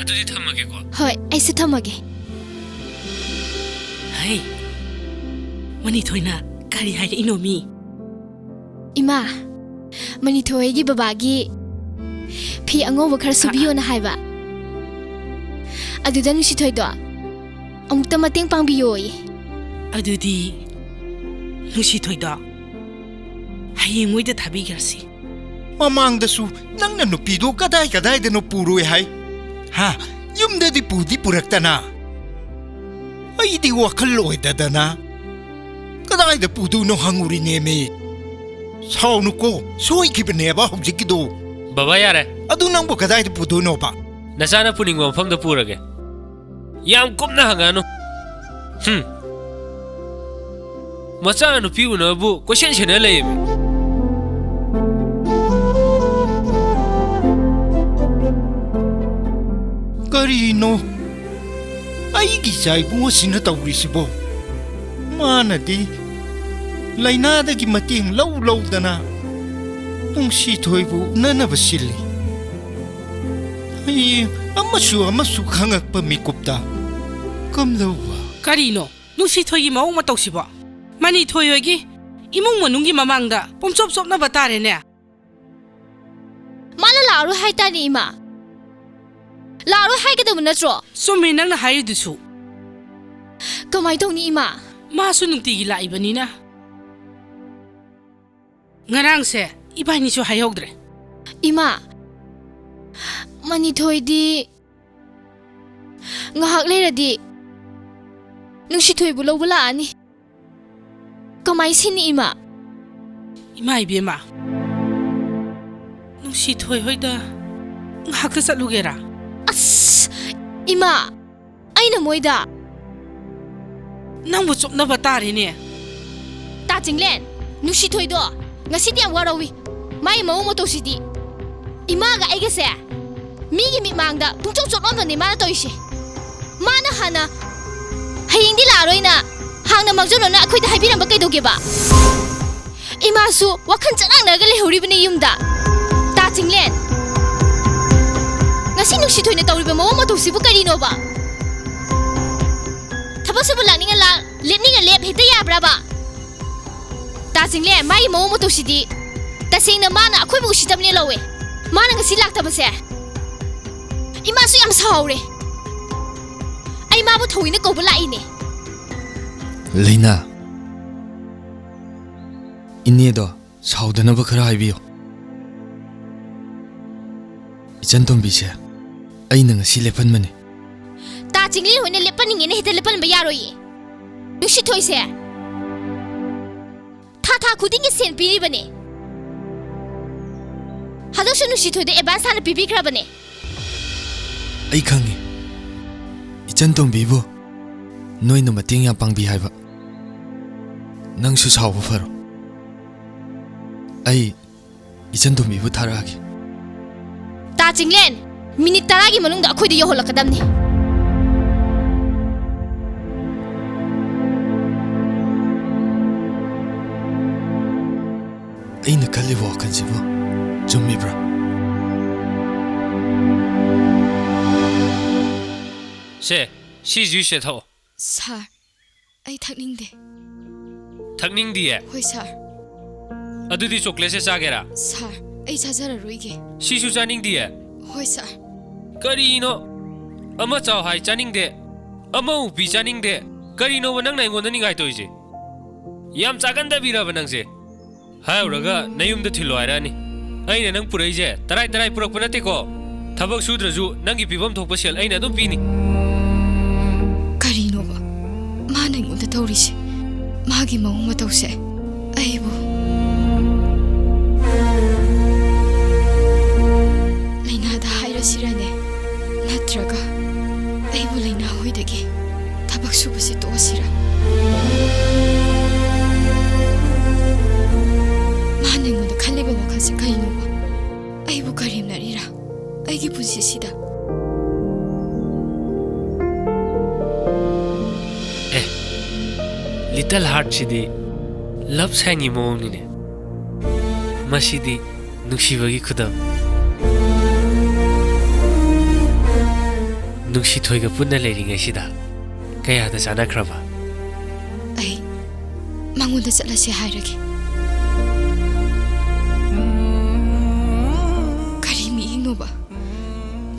ꯑꯗꯨꯗꯤ ꯊꯝꯃꯒꯦꯀꯣ꯫ ꯍꯣꯏ, ꯑꯩꯁꯨ ꯊꯝꯃꯒꯦ꯫ ꯍꯩ, ꯃꯅꯤꯊꯣꯏꯅ ꯀꯔꯤ ꯍꯥꯏꯔꯛꯏꯅꯣ ꯃꯤ? ꯏꯃꯥ, ꯃꯅꯤꯊꯣꯏꯒꯤ ꯕꯕꯥꯒꯤ ꯐꯤ ꯑꯉꯧꯕ ꯈꯔ ꯁꯨꯕꯤꯌꯣꯅ ꯍꯥꯏꯕ꯫ ꯑꯗꯨꯗ ꯅꯨꯡꯁꯤꯊꯣꯏꯗꯣ ꯑꯃꯨꯛꯇ ꯃꯇꯦꯡ ꯄꯥꯡꯕꯤꯌꯣꯌꯦ꯫ ꯑꯗꯨꯗꯤ ꯅꯨꯡꯁꯤꯊꯣꯏꯗꯣ ꯍꯌꯦꯡ ꯃꯣꯏꯗ ꯊꯥꯕꯤꯈ꯭ꯔꯁꯤ꯫ ꯃꯃꯥꯡꯗꯁꯨ ꯅꯪꯅ ꯅꯨꯄꯤꯗꯣ ꯀꯗꯥꯏ ꯀꯗꯥꯏꯗꯅꯣ ꯄꯨꯔꯣꯏ ꯍꯥꯏ? ꯍꯥ? ꯌꯨꯝꯗꯗꯤ ꯄꯨꯗꯤ ꯄꯨꯔꯛꯇꯅ꯫ ꯑꯩꯗꯤ ꯋꯥꯈꯜ ꯑꯣꯏꯗꯗꯅ ꯀꯗꯥꯏꯗ ꯄꯨꯗꯣꯏꯅꯣ ꯍꯪꯉꯨꯔꯤꯅꯦꯃꯤ꯫ ꯁꯥꯎꯅꯨꯀꯣ, ꯁꯣꯏꯈꯤꯕꯅꯦꯕ ꯍꯧꯖꯤꯛꯀꯤꯗꯣ꯫ ꯕꯕꯥ, ꯌꯥꯔꯦ꯫ ꯑꯗꯨ ꯅꯪꯕꯨ ꯀꯗꯥꯏꯗ ꯄꯨꯗꯣꯏꯅꯣꯕ? ꯅꯆꯥꯅ ꯄꯨꯅꯤꯡꯕ ꯃꯐꯝꯗ ꯄꯨꯔꯒꯦ꯫ ꯌꯥꯝ ꯀꯨꯞꯅ ꯍꯪꯉꯛꯑꯅꯨ꯫ ꯍꯨꯝ꯫ ꯃꯆꯥ ꯅꯨꯄꯤ ꯎꯅꯕꯕꯨ ꯀꯣꯏꯁꯦꯟ ꯁꯦꯟꯅ ꯂꯩꯌꯦꯃꯤ꯫ ꯀꯔꯤꯅꯣ ꯑꯩꯒꯤ ꯏꯆꯥ ꯏꯕꯨꯡ ꯑꯁꯤꯅ ꯇꯧꯔꯤꯁꯤꯕꯣ? ꯃꯥꯅꯗꯤ ꯂꯥꯏꯅꯥꯗꯒꯤ ꯃꯇꯦꯡ ꯂꯧ ꯂꯧꯗꯅ ꯅꯨꯡꯁꯤꯊꯣꯏꯕꯨ ꯎꯅꯅꯕ ꯁꯤꯜꯂꯤ꯫ ꯍꯌꯦꯡ ꯑꯃꯁꯨ ꯑꯃꯁꯨ ꯈꯪꯉꯛꯄ ꯃꯤꯀꯨꯞꯇ ꯀꯝꯗꯧꯕ? ꯀꯔꯤꯅꯣ? ꯅꯨꯡꯁꯤꯊꯣꯏꯒꯤ ꯃꯑꯣꯡ ꯃꯇꯧꯁꯤꯕꯣ? ꯃꯅꯤꯊꯣꯏ ꯍꯣꯏꯒꯤ ꯏꯃꯨꯡ ꯃꯅꯨꯡꯒꯤ ꯃꯃꯥꯡꯗ ꯄꯨꯝꯆꯣꯞ ꯆꯣꯞꯅꯕ ꯇꯥꯔꯦꯅꯦ꯫ ꯃꯥꯅ ꯂꯥꯛꯑꯔꯣꯏ ꯍꯥꯏꯇꯥꯅꯤ, ꯏꯃꯥ꯫ ꯂꯥꯛꯑꯔꯣꯏ ꯍꯥꯏꯒꯗꯕ ꯅꯠꯇ꯭ꯔꯣ? ꯆꯨꯝꯃꯦ ꯅꯪꯅ ꯍꯥꯏꯔꯤꯗꯨꯁꯨ꯫ ꯀꯃꯥꯏ ꯇꯧꯅꯤ, ꯏꯃꯥ? ꯃꯥꯁꯨ ꯅꯨꯡꯇꯤꯒꯤ ꯂꯥꯛꯏꯕꯅꯤꯅ꯫ ꯉꯔꯥꯡꯁꯦ ꯏꯕꯥꯅꯤꯁꯨ ꯍꯥꯏꯍꯧꯗ꯭ꯔꯦ꯫ ꯏꯃꯥ, ꯃꯅꯤꯊꯣꯏꯗꯤ ꯉꯥꯏꯍꯥꯛ ꯂꯩꯔꯗꯤ ꯅꯨꯡꯁꯤꯊꯣꯏꯕꯨ ꯂꯧꯕ ꯂꯥꯛꯑꯅꯤ꯫ ꯀꯃꯥꯏ ꯁꯤꯅꯤ, ꯏꯃꯥ? ꯏꯃꯥ ꯏꯕꯦꯝꯃ, ꯅꯨꯡꯁꯤꯊꯣꯏ ꯍꯣꯏꯗ ꯉꯥꯏꯍꯥꯛꯇ ꯆꯠꯂꯨꯒꯦꯔꯥ? ꯑꯁ, ꯏꯃꯥ, ꯑꯩꯅ ꯃꯣꯏꯗ ꯅꯪꯕꯨ ꯆꯨꯞꯅꯕ ꯇꯥꯔꯦꯅꯦ꯫ ꯇꯥ ꯆꯤꯡꯂꯦꯟ, ꯅꯨꯡꯁꯤꯊꯣꯏꯗꯣ ꯉꯁꯤꯗꯤ ꯌꯥꯝ ꯋꯥꯔꯧꯏ꯫ ꯃꯥꯒꯤ ꯃꯑꯣꯡ ꯃꯇꯧꯁꯤꯗꯤ ꯏꯃꯥꯒ ꯑꯩꯒꯁꯦ ꯃꯤꯒꯤ ꯃꯤꯠꯃꯥꯡꯗ ꯄꯨꯡꯆꯣꯠ ꯆꯣꯠꯂꯣꯟꯕꯅꯦ ꯃꯥꯅ ꯇꯧꯔꯤꯁꯦ꯫ ꯃꯥꯅ ꯍꯥꯟꯅ ꯍꯌꯦꯡꯗꯤ ꯂꯥꯛꯑꯔꯣꯏꯅ ꯍꯥꯟꯅ ꯃꯥꯡꯖꯧꯅꯅ ꯑꯩꯈꯣꯏꯗ ꯍꯥꯏꯕꯤꯔꯝꯕ ꯀꯩꯗꯧꯒꯦꯕ? ꯏꯃꯥꯁꯨ ꯋꯥꯈꯜ ꯆꯔꯥꯡꯅꯔꯒ ꯂꯩꯍꯧꯔꯤꯕꯅꯤ ꯌꯨꯝꯗ꯫ ꯇꯥ ꯆꯤꯡꯂꯦꯟ, ꯉꯁꯤ ꯅꯨꯡꯁꯤꯊꯣꯏꯅ ꯇꯧꯔꯤꯕ ꯃꯑꯣꯡ ꯃꯇꯧꯁꯤꯕꯨ ꯀꯔꯤꯅꯣꯕ? ꯊꯕꯛ ꯁꯨꯕ ꯂꯥꯛꯅꯤꯡꯉ ꯂꯥꯛ, ꯂꯦꯞꯅꯤꯡꯉ ꯂꯦꯞ ꯍꯦꯛꯇ ꯌꯥꯕ꯭ꯔꯕ? ꯇꯥ ꯆꯤꯡꯂꯦꯟ, ꯃꯥꯒꯤ ꯃꯑꯣꯡ ꯃꯇꯧꯁꯤꯗꯤ ꯇꯁꯦꯡꯅ ꯃꯥꯅ ꯑꯩꯈꯣꯏꯕꯨ ꯎꯁꯤꯠꯇꯕꯅꯦ ꯂꯧꯋꯦ꯫ ꯃꯥꯅ ꯉꯁꯤ ꯂꯥꯛꯇꯕꯁꯦ ꯏꯃꯥꯁꯨ ꯌꯥꯝ ꯁꯥꯎꯔꯦ꯫ ꯑꯩ ꯃꯥꯕꯨ ꯊꯧꯋꯤꯅ ꯀꯧꯕ ꯂꯥꯛꯏꯅꯦ꯫ ꯂꯩꯅꯥ, ꯏꯅꯦꯗꯣ ꯁꯥꯎꯗꯅꯕ ꯈꯔ ꯍꯥꯏꯕꯤꯌꯨ꯫ ꯏꯆꯟ ꯇꯣꯝꯕꯤꯁꯦ ꯑꯩꯅ ꯉꯁꯤ ꯂꯦꯞꯍꯟꯕꯅꯤ꯫ ꯇꯥ ꯆꯤꯡꯂꯦꯟ ꯍꯣꯏꯅ ꯂꯦꯞꯍꯟꯅꯤꯡꯉꯦꯅ ꯍꯦꯛꯇ ꯂꯦꯞꯍꯟꯕ ꯌꯥꯔꯣꯏꯌꯦ꯫ ꯅꯨꯡꯁꯤꯊꯣꯏꯁꯦ ꯊꯥ ꯊꯥ ꯈꯨꯗꯤꯡꯒꯤ ꯁꯦꯟ ꯄꯤꯔꯤꯕꯅꯦ꯫ ꯍꯟꯗꯛꯁꯨ ꯅꯨꯡꯁꯤꯊꯣꯏꯗ ꯑꯦꯗꯚꯥꯟꯁ ꯍꯥꯟꯅ ꯄꯤꯕꯤꯈ꯭ꯔꯕꯅꯦ꯫ ꯑꯩ ꯈꯪꯉꯤ, ꯏꯆꯟ ꯇꯣꯝꯕꯤꯕꯨ ꯅꯣꯏꯅ ꯃꯇꯦꯡ ꯌꯥꯝ ꯄꯥꯡꯕꯤ ꯍꯥꯏꯕ꯫ ꯅꯪꯁꯨ ꯁꯥꯎꯕ ꯐꯔꯣ꯫ ꯑꯩ ꯏꯆꯟ ꯇꯣꯝꯕꯤꯕꯨ ꯊꯥꯔꯛꯑꯒꯦ꯫ ꯇꯥ ꯆꯤꯡꯂꯦꯟ, ꯃꯤꯅꯤꯠ ꯇꯔꯥꯒꯤ ꯃꯅꯨꯡꯗ ꯑꯩꯈꯣꯏꯗ ꯌꯧꯍꯜꯂꯛꯀꯗꯕꯅꯤ꯫ ꯑꯩꯅ ꯈꯜꯂꯤꯕ ꯋꯥꯈꯜꯁꯤꯕꯨ ꯆꯨꯝꯃꯤꯕ꯭ꯔꯥ? ꯁꯦ, ꯁꯤ ꯖꯨꯏꯁꯁꯦ ꯊꯛꯑꯣ꯫ ꯁꯥꯔ꯫ ꯑꯩ ꯊꯛꯅꯤꯡꯗꯦ꯫ ꯊꯛꯅꯤꯡꯗꯤꯌꯦ? ꯍꯣꯏ, ꯁꯥꯔ꯫ ꯑꯗꯨꯗꯤ ꯆꯣꯀ꯭ꯂꯦꯠꯁꯦ ꯆꯥꯒꯦꯔꯥ? ꯁꯥꯔ, ꯑꯩ ꯆꯥꯖꯔꯔꯣꯏꯒꯦ꯫ ꯁꯤꯁꯨ ꯆꯥꯅꯤꯡꯗꯤꯌꯦ? ꯍꯣꯏ, ꯁꯥꯔ꯫ ꯀꯔꯤꯅꯣ? ꯑꯃ ꯆꯥꯎ ꯍꯥꯏ ꯆꯥꯅꯤꯡꯗꯦ, ꯑꯃ ꯎꯄꯤ ꯆꯥꯅꯤꯡꯗꯦ꯫ ꯀꯔꯤꯅꯣꯕ ꯅꯪꯅ ꯑꯩꯉꯣꯟꯗ ꯅꯤꯡꯉꯥꯏ ꯇꯧꯔꯤꯁꯦ? ꯌꯥꯝ ꯆꯥꯒꯟꯗꯕꯤꯔꯕ ꯅꯪꯁꯦ? ꯍꯥꯏꯔꯨꯔꯒ ꯅꯌꯨꯝꯗ ꯊꯤꯜꯂꯣ ꯍꯥꯏꯔꯛꯑꯅꯤ꯫ ꯑꯩꯅ ꯅꯪ ꯄꯨꯔꯛꯏꯁꯦ ꯇꯔꯥꯏ ꯇꯔꯥꯏ ꯄꯨꯔꯛꯄ ꯅꯠꯇꯦꯀꯣ꯫ ꯊꯕꯛ ꯁꯨꯗ꯭ꯔꯁꯨ ꯅꯪꯒꯤ ꯄꯤꯐꯝ ꯊꯣꯛꯄ ꯁꯦꯜ ꯑꯩꯅ ꯑꯗꯨꯝ ꯄꯤꯅꯤ꯫ ꯀꯔꯤꯅꯣꯕ ꯃꯥꯅ ꯑꯩꯉꯣꯟꯗ ꯇꯧꯔꯤꯁꯦ? ꯃꯥꯒꯤ ꯃꯑꯣꯡ ꯃꯇꯧꯁꯦ ꯑꯩꯕꯨ ꯂꯥꯏꯅꯥꯗ ꯍꯥꯏꯔꯁꯤꯔꯅꯦ? ꯅꯠꯇ꯭ꯔꯒ ꯑꯩꯕꯨ ꯂꯥꯏꯅꯥ ꯍꯣꯏꯗꯒꯤ ꯊꯕꯛ ꯁꯨꯕꯁꯤ ꯇꯣꯛꯑꯁꯤꯔ? ꯃꯥꯅ ꯑꯩꯉꯣꯟꯗ ꯈꯜꯂꯤꯕ ꯋꯥꯈꯜꯁꯦ ꯀꯩꯅꯣꯕ? ꯑꯩꯕꯨ ꯀꯔꯦꯝꯅꯔꯤꯔꯥ ꯑꯩꯒꯤ ꯄꯨꯟꯁꯤꯁꯤꯗ? ꯑꯦ, ꯂꯤꯇꯜ ꯍꯥꯔꯠꯁꯤꯗꯤ ꯂꯞ ꯁꯥꯏꯟꯒꯤ ꯃꯑꯣꯡꯅꯤꯅꯦ꯫ ꯃꯁꯤꯗꯤ ꯅꯨꯡꯁꯤꯕꯒꯤ ꯈꯨꯗꯝ꯫ ꯅꯨꯡꯁꯤꯊꯣꯏꯒ ꯄꯨꯟꯅ ꯂꯩꯔꯤꯉꯩꯁꯤꯗ ꯀꯌꯥꯗ ꯆꯥꯟꯅꯈ꯭ꯔꯕ? ꯑꯩ ꯃꯉꯣꯟꯗ ꯆꯠꯂꯁꯦ ꯍꯥꯏꯔꯒꯦ꯫ ꯀꯔꯤ ꯃꯤꯠꯌꯦꯡꯅꯣꯕ?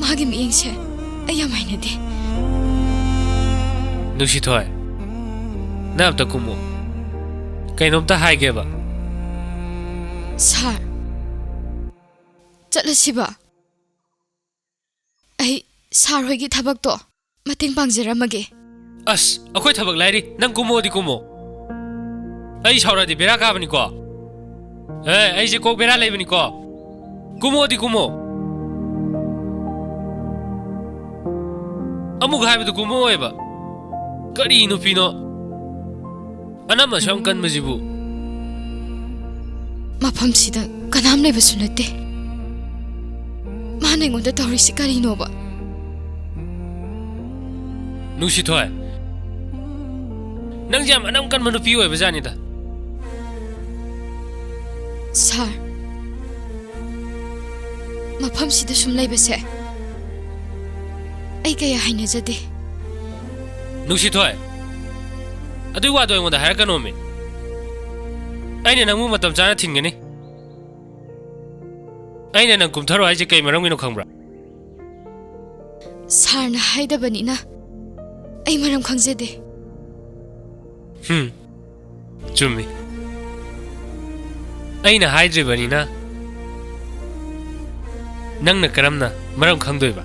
ꯃꯥꯒꯤ ꯃꯤꯠꯌꯦꯡꯁꯦ ꯑꯩ ꯌꯥꯝ ꯍꯩꯅꯗꯦ꯫ ꯅꯨꯡꯁꯤꯊꯣꯏ, ꯅꯪ ꯑꯝꯇ ꯀꯨꯝꯃꯣ꯫ ꯀꯩꯅꯣꯝꯇ ꯍꯥꯏꯒꯦꯕ꯫ ꯁꯥꯔ, ꯆꯠꯂꯁꯤꯕ꯫ ꯑꯩ ꯁꯥꯔ ꯍꯣꯏꯒꯤ ꯊꯕꯛꯇꯣ ꯃꯇꯦꯡ ꯄꯥꯡꯖꯔꯝꯃꯒꯦ꯫ ꯑꯁ, ꯑꯩꯈꯣꯏ ꯊꯕꯛ ꯂꯥꯏꯔꯤ, ꯅꯪ ꯀꯨꯝꯃꯣꯗꯤ ꯀꯨꯝꯃꯣ꯫ ꯑꯩ ꯁꯥꯎꯔꯗꯤ ꯕꯦꯔꯥ ꯀꯥꯕꯅꯤꯀꯣ꯫ ꯑꯦ, ꯑꯩꯁꯦ ꯀꯣꯛ ꯕꯦꯔꯥ ꯂꯩꯕꯅꯤꯀꯣ꯫ ꯀꯨꯝꯃꯣꯗꯤ ꯀꯨꯝꯃꯣ꯫ ꯑꯃꯨꯛ ꯍꯥꯏꯕꯗꯨ ꯀꯨꯝꯃꯛꯑꯣꯏꯕ꯫ ꯀꯔꯤ ꯅꯨꯄꯤꯅꯣ? ꯑꯅꯝ ꯑꯁꯨꯛ ꯌꯥꯝ ꯀꯟꯕꯁꯤꯕꯨ? ꯃꯐꯝꯁꯤꯗ ꯀꯅꯥꯝ ꯂꯩꯕꯁꯨ ꯅꯠꯇꯦ꯫ ꯃꯥꯅ ꯑꯩꯉꯣꯟꯗ ꯇꯧꯔꯤꯁꯤ ꯀꯔꯤꯅꯣꯕ? ꯅꯨꯡꯁꯤꯊꯣꯏ, ꯅꯪꯁꯦ ꯌꯥꯝ ꯑꯅꯝ ꯀꯟꯕ ꯅꯨꯄꯤ ꯑꯣꯏꯕ ꯖꯥꯠꯅꯤꯗ꯫ ꯁꯥꯔ, ꯃꯐꯝꯁꯤꯗ ꯁꯨꯝ ꯂꯩꯕꯁꯦ ꯑꯩ ꯀꯌꯥ ꯍꯩꯅꯖꯗꯦ꯫ ꯅꯨꯡꯁꯤꯊꯣꯏ, ꯑꯗꯨꯏ ꯋꯥꯗꯣ ꯑꯩꯉꯣꯟꯗ ꯍꯥꯏꯔꯛꯀꯅꯣꯃꯤ꯫ ꯑꯩꯅ ꯅꯪꯕꯨ ꯃꯇꯝ ꯆꯥꯅ ꯊꯤꯡꯒꯅꯤ꯫ ꯑꯩꯅ ꯅꯪ ꯀꯨꯝꯊꯔꯣ ꯍꯥꯏꯁꯦ ꯀꯩ ꯃꯔꯝꯒꯤꯅꯣ ꯈꯪꯕ꯭ꯔꯥ? ꯁꯥꯔꯅ ꯍꯥꯏꯗꯕꯅꯤꯅ ꯑꯩ ꯃꯔꯝ ꯈꯪꯖꯗꯦ꯫ ꯍꯨꯝ, ꯆꯨꯝꯃꯤ꯫ ꯑꯩꯅ ꯍꯥꯏꯗ꯭ꯔꯤꯕꯅꯤꯅ ꯅꯪꯅ ꯀꯔꯝꯅ ꯃꯔꯝ ꯈꯪꯗꯣꯏꯕ?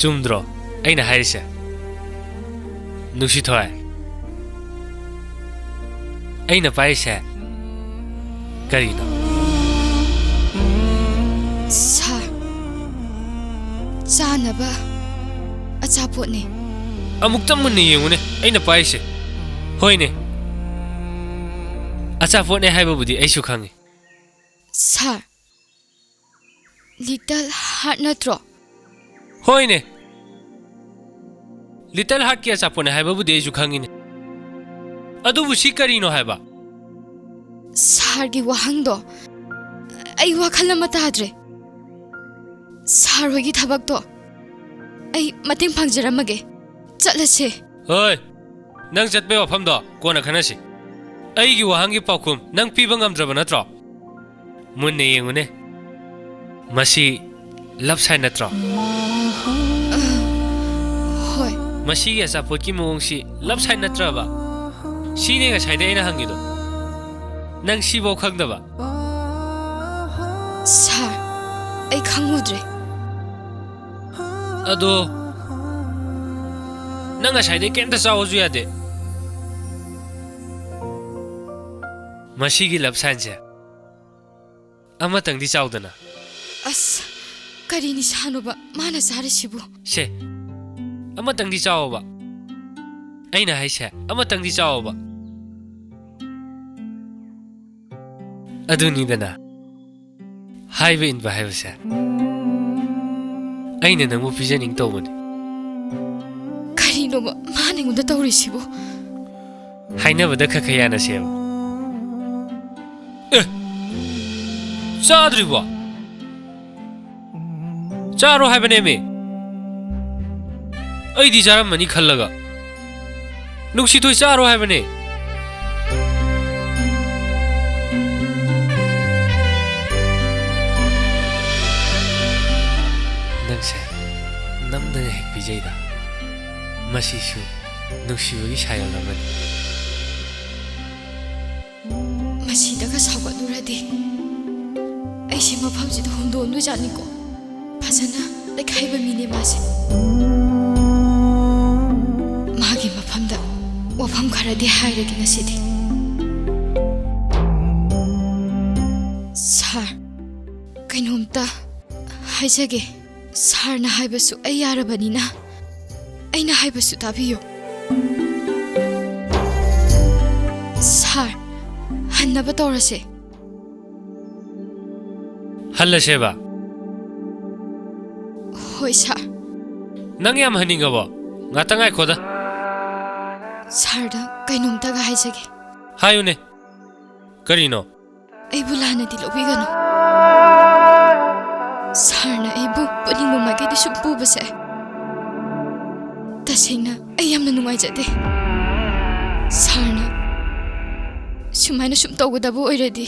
ꯆꯨꯝꯗ꯭ꯔꯣ ꯑꯩꯅ ꯍꯥꯏꯔꯤꯁꯦ? ꯅꯨꯡꯁꯤꯊꯣꯏ, ꯑꯩꯅ ꯄꯥꯏꯔꯤꯁꯦ ꯀꯔꯤꯅꯣ? ꯁꯥꯔ, ꯆꯥꯅꯕ ꯑꯆꯥꯄꯣꯠꯅꯦ꯫ ꯑꯃꯨꯛꯇ ꯃꯨꯟꯅ ꯌꯦꯡꯉꯨꯅꯦ ꯑꯩꯅ ꯄꯥꯏꯔꯤꯁꯦ꯫ ꯍꯣꯏꯅꯦ, ꯑꯆꯥꯄꯣꯠꯅꯦ ꯍꯥꯏꯕꯕꯨꯗꯤ ꯑꯩꯁꯨ ꯈꯪꯉꯤ꯫ ꯁꯥꯔ, ꯂꯤꯇꯜ ꯍꯥꯔꯠ ꯅꯠꯇ꯭ꯔꯣ? ꯍꯣꯏꯅꯦ, ꯂꯤꯇꯜ ꯍꯥꯔꯠꯀꯤ ꯑꯆꯥꯄꯣꯠꯅꯦ ꯍꯥꯏꯕꯕꯨꯗꯤ ꯑꯩꯁꯨ ꯈꯪꯉꯤꯅꯦ꯫ ꯑꯗꯨꯕꯨ ꯁꯤ ꯀꯔꯤꯅꯣ ꯍꯥꯏꯕ? ꯁꯥꯔꯒꯤ ꯋꯥꯍꯪꯗꯣ ꯑꯩ ꯋꯥꯈꯜ ꯑꯃ ꯇꯥꯗ꯭ꯔꯦ꯫ ꯁꯥꯔ ꯍꯣꯏꯒꯤ ꯊꯕꯛꯇꯣ ꯑꯩ ꯃꯇꯦꯡ ꯄꯥꯡꯖꯔꯝꯃꯒꯦ꯫ ꯆꯠꯂꯁꯦ꯫ ꯍꯣꯏ, ꯅꯪ ꯆꯠꯄꯩ ꯋꯥꯐꯝꯗꯣ ꯀꯣꯟꯅ ꯈꯟꯅꯁꯤ꯫ ꯑꯩꯒꯤ ꯋꯥꯍꯪꯒꯤ ꯄꯥꯎꯈꯨꯝ ꯅꯪ ꯄꯤꯕ ꯉꯝꯗ꯭ꯔꯕ ꯅꯠꯇ꯭ꯔꯣ? ꯃꯨꯟꯅ ꯌꯦꯡꯉꯨꯅꯦ꯫ ꯃꯁꯤ ꯂꯞ ꯁꯥꯏꯟ ꯅꯠꯇ꯭ꯔꯣ? ꯍꯣꯏ꯫ ꯃꯁꯤꯒꯤ ꯑꯆꯥꯄꯣꯠꯀꯤ ꯃꯑꯣꯡꯁꯤ ꯂꯞ ꯁꯥꯏꯟ ꯅꯠꯇ꯭ꯔꯕ? ꯁꯤꯅꯦ ꯉꯁꯥꯏꯗꯩ ꯑꯩꯅ ꯍꯪꯉꯤꯗꯣ꯫ ꯅꯪ ꯁꯤꯐꯥꯎ ꯈꯪꯗꯕ? ꯁꯥꯔ, ꯑꯩ ꯈꯪꯉꯨꯗ꯭ꯔꯦ꯫ ꯑꯗꯣ, ꯅꯪ ꯉꯁꯥꯏꯗꯩ ꯀꯩꯝꯇ ꯆꯥꯎꯑꯣꯁꯨ ꯌꯥꯗꯦ꯫ ꯃꯁꯤꯒꯤ ꯂꯞ ꯁꯥꯏꯟꯁꯦ ꯑꯃꯇꯪꯗꯤ ꯆꯥꯎꯗꯅ꯫ ꯑꯁ, ꯀꯔꯤ ꯅꯤꯁꯥꯅꯣꯕ ꯃꯥꯅ ꯆꯥꯔꯤꯁꯤꯕꯨ? ꯁꯦ, ꯑꯃꯇꯪꯗꯤ ꯆꯥꯎꯑꯣꯕ꯫ ꯑꯩꯅ ꯍꯥꯏꯁꯦ, ꯑꯃꯇꯪꯗꯤ ꯆꯥꯎꯑꯣꯕ꯫ ꯑꯗꯨꯅꯤꯗꯅ, ꯍꯥꯏꯕ ꯏꯟꯕ ꯍꯥꯏꯕꯁꯦ꯫ ꯑꯩꯅ ꯅꯪꯕꯨ ꯄꯤꯖꯅꯤꯡ ꯇꯧꯕꯅꯤ꯫ ꯀꯔꯤꯅꯣꯕ ꯃꯥꯅ ꯑꯩꯉꯣꯟꯗ ꯇꯧꯔꯤꯁꯤꯕꯨ? ꯍꯥꯏꯅꯕꯗ ꯈꯔ ꯈꯔ ꯌꯥꯅꯁꯦꯕ꯫ ꯑꯦ! ꯆꯥꯗ꯭ꯔꯤꯕꯣ? ꯆꯥꯔꯣ ꯍꯥꯏꯕꯅꯦꯃꯤ꯫ ꯑꯩꯗꯤ ꯆꯥꯔꯝꯃꯅꯤ ꯈꯜꯂꯒ꯫ ꯅꯨꯡꯁꯤꯊꯣꯏ ꯆꯥꯔꯣ ꯍꯥꯏꯕꯅꯦ꯫ ꯅꯪꯁꯦ ꯅꯝꯗꯅ ꯍꯦꯛ ꯄꯤꯖꯩꯗ꯫ ꯃꯁꯤꯁꯨ ꯅꯨꯡꯁꯤꯕꯒꯤ ꯁꯥꯏꯑꯣꯟ ꯑꯃꯅꯤ꯫ ꯃꯁꯤꯗꯒ ꯁꯥꯎꯒꯠꯂꯨꯔꯗꯤ ꯑꯩꯁꯦ ꯃꯐꯝꯁꯤꯗ ꯍꯨꯟꯗꯣꯛꯑꯝꯗꯣꯏꯖꯥꯠꯅꯤꯀꯣ꯫ ꯐꯖꯅ ꯂꯩꯈꯥꯏꯕ ꯃꯤꯅꯦ ꯃꯥꯁꯦ꯫ ꯃꯥꯒꯤ ꯃꯐꯝꯗ ꯋꯥꯐꯝ ꯈꯔꯗꯤ ꯍꯥꯏꯔꯒꯦ ꯉꯁꯤꯗꯤ꯫ ꯁꯥꯔ, ꯀꯩꯅꯣꯝꯇ ꯍꯥꯏꯖꯒꯦ꯫ ꯁꯥꯔꯅ ꯍꯥꯏꯕꯁꯨ ꯑꯩ ꯌꯥꯔꯕꯅꯤꯅ ꯑꯩꯅ ꯍꯥꯏꯕꯁꯨ ꯇꯥꯕꯤꯌꯨ꯫ ꯁꯥꯔ, ꯍꯟꯅꯕ ꯇꯧꯔꯁꯦ꯫ ꯍꯜꯂꯁꯦꯕ? ꯍꯣꯏ, ꯁꯥꯔ꯫ ꯅꯪ ꯌꯥꯝ ꯍꯟꯅꯤꯡꯉꯕꯣ? ꯉꯥꯛꯇ ꯉꯥꯏꯈꯣꯗ꯫ ꯁꯥꯔꯗ ꯀꯩꯅꯣꯝꯇꯒ ꯍꯥꯏꯖꯒꯦ꯫ ꯍꯥꯏꯌꯨꯅꯦ꯫ ꯀꯔꯤꯅꯣ? ꯑꯩꯕꯨ ꯂꯥꯟꯅꯗꯤ ꯂꯧꯕꯤꯒꯅꯨ꯫ ꯁꯥꯔꯅ ꯑꯩꯕꯨ ꯄꯨꯅꯤꯡꯕ ꯃꯥꯏꯀꯩꯗ ꯁꯨꯝ ꯄꯨꯕꯁꯦ ꯇꯁꯦꯡꯅ ꯑꯩ ꯌꯥꯝꯅ ꯅꯨꯡꯉꯥꯏꯖꯗꯦ꯫ ꯁꯥꯔꯅ ꯁꯨꯃꯥꯏꯅ ꯁꯨꯝ ꯇꯧꯒꯗꯕ ꯑꯣꯏꯔꯗꯤ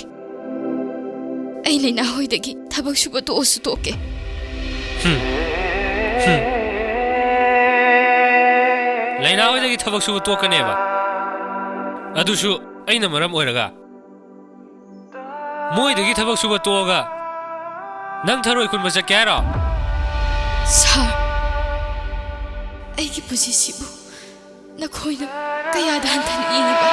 ꯑꯩ ꯂꯩꯅꯥ ꯍꯣꯏꯗꯒꯤ ꯊꯕꯛ ꯁꯨꯕ ꯇꯣꯛꯑꯁꯨ ꯇꯣꯛꯀꯦ꯫ ꯍꯨꯝ꯫ ꯍꯨꯝ꯫ ꯂꯩꯅꯥ ꯍꯣꯏꯗꯒꯤ ꯊꯕꯛ ꯁꯨꯕ ꯇꯣꯛꯀꯅꯦꯕ? ꯑꯗꯨꯁꯨ ꯑꯩꯅ ꯃꯔꯝ ꯑꯣꯏꯔꯒ? ꯃꯣꯏꯗꯒꯤ ꯊꯕꯛ ꯁꯨꯕ ꯇꯣꯛꯑꯒ ꯅꯪ ꯊꯔꯣꯏ ꯈꯨꯟꯕ ꯆꯠꯀꯦ ꯍꯥꯏꯔꯣ? ꯁꯥꯔ, ꯑꯩꯒꯤ ꯄꯨꯟꯁꯤꯁꯤꯕꯨ ꯅꯈꯣꯏꯅ ꯀꯌꯥꯗ ꯍꯟꯊꯅ ꯌꯦꯡꯉꯤꯕ?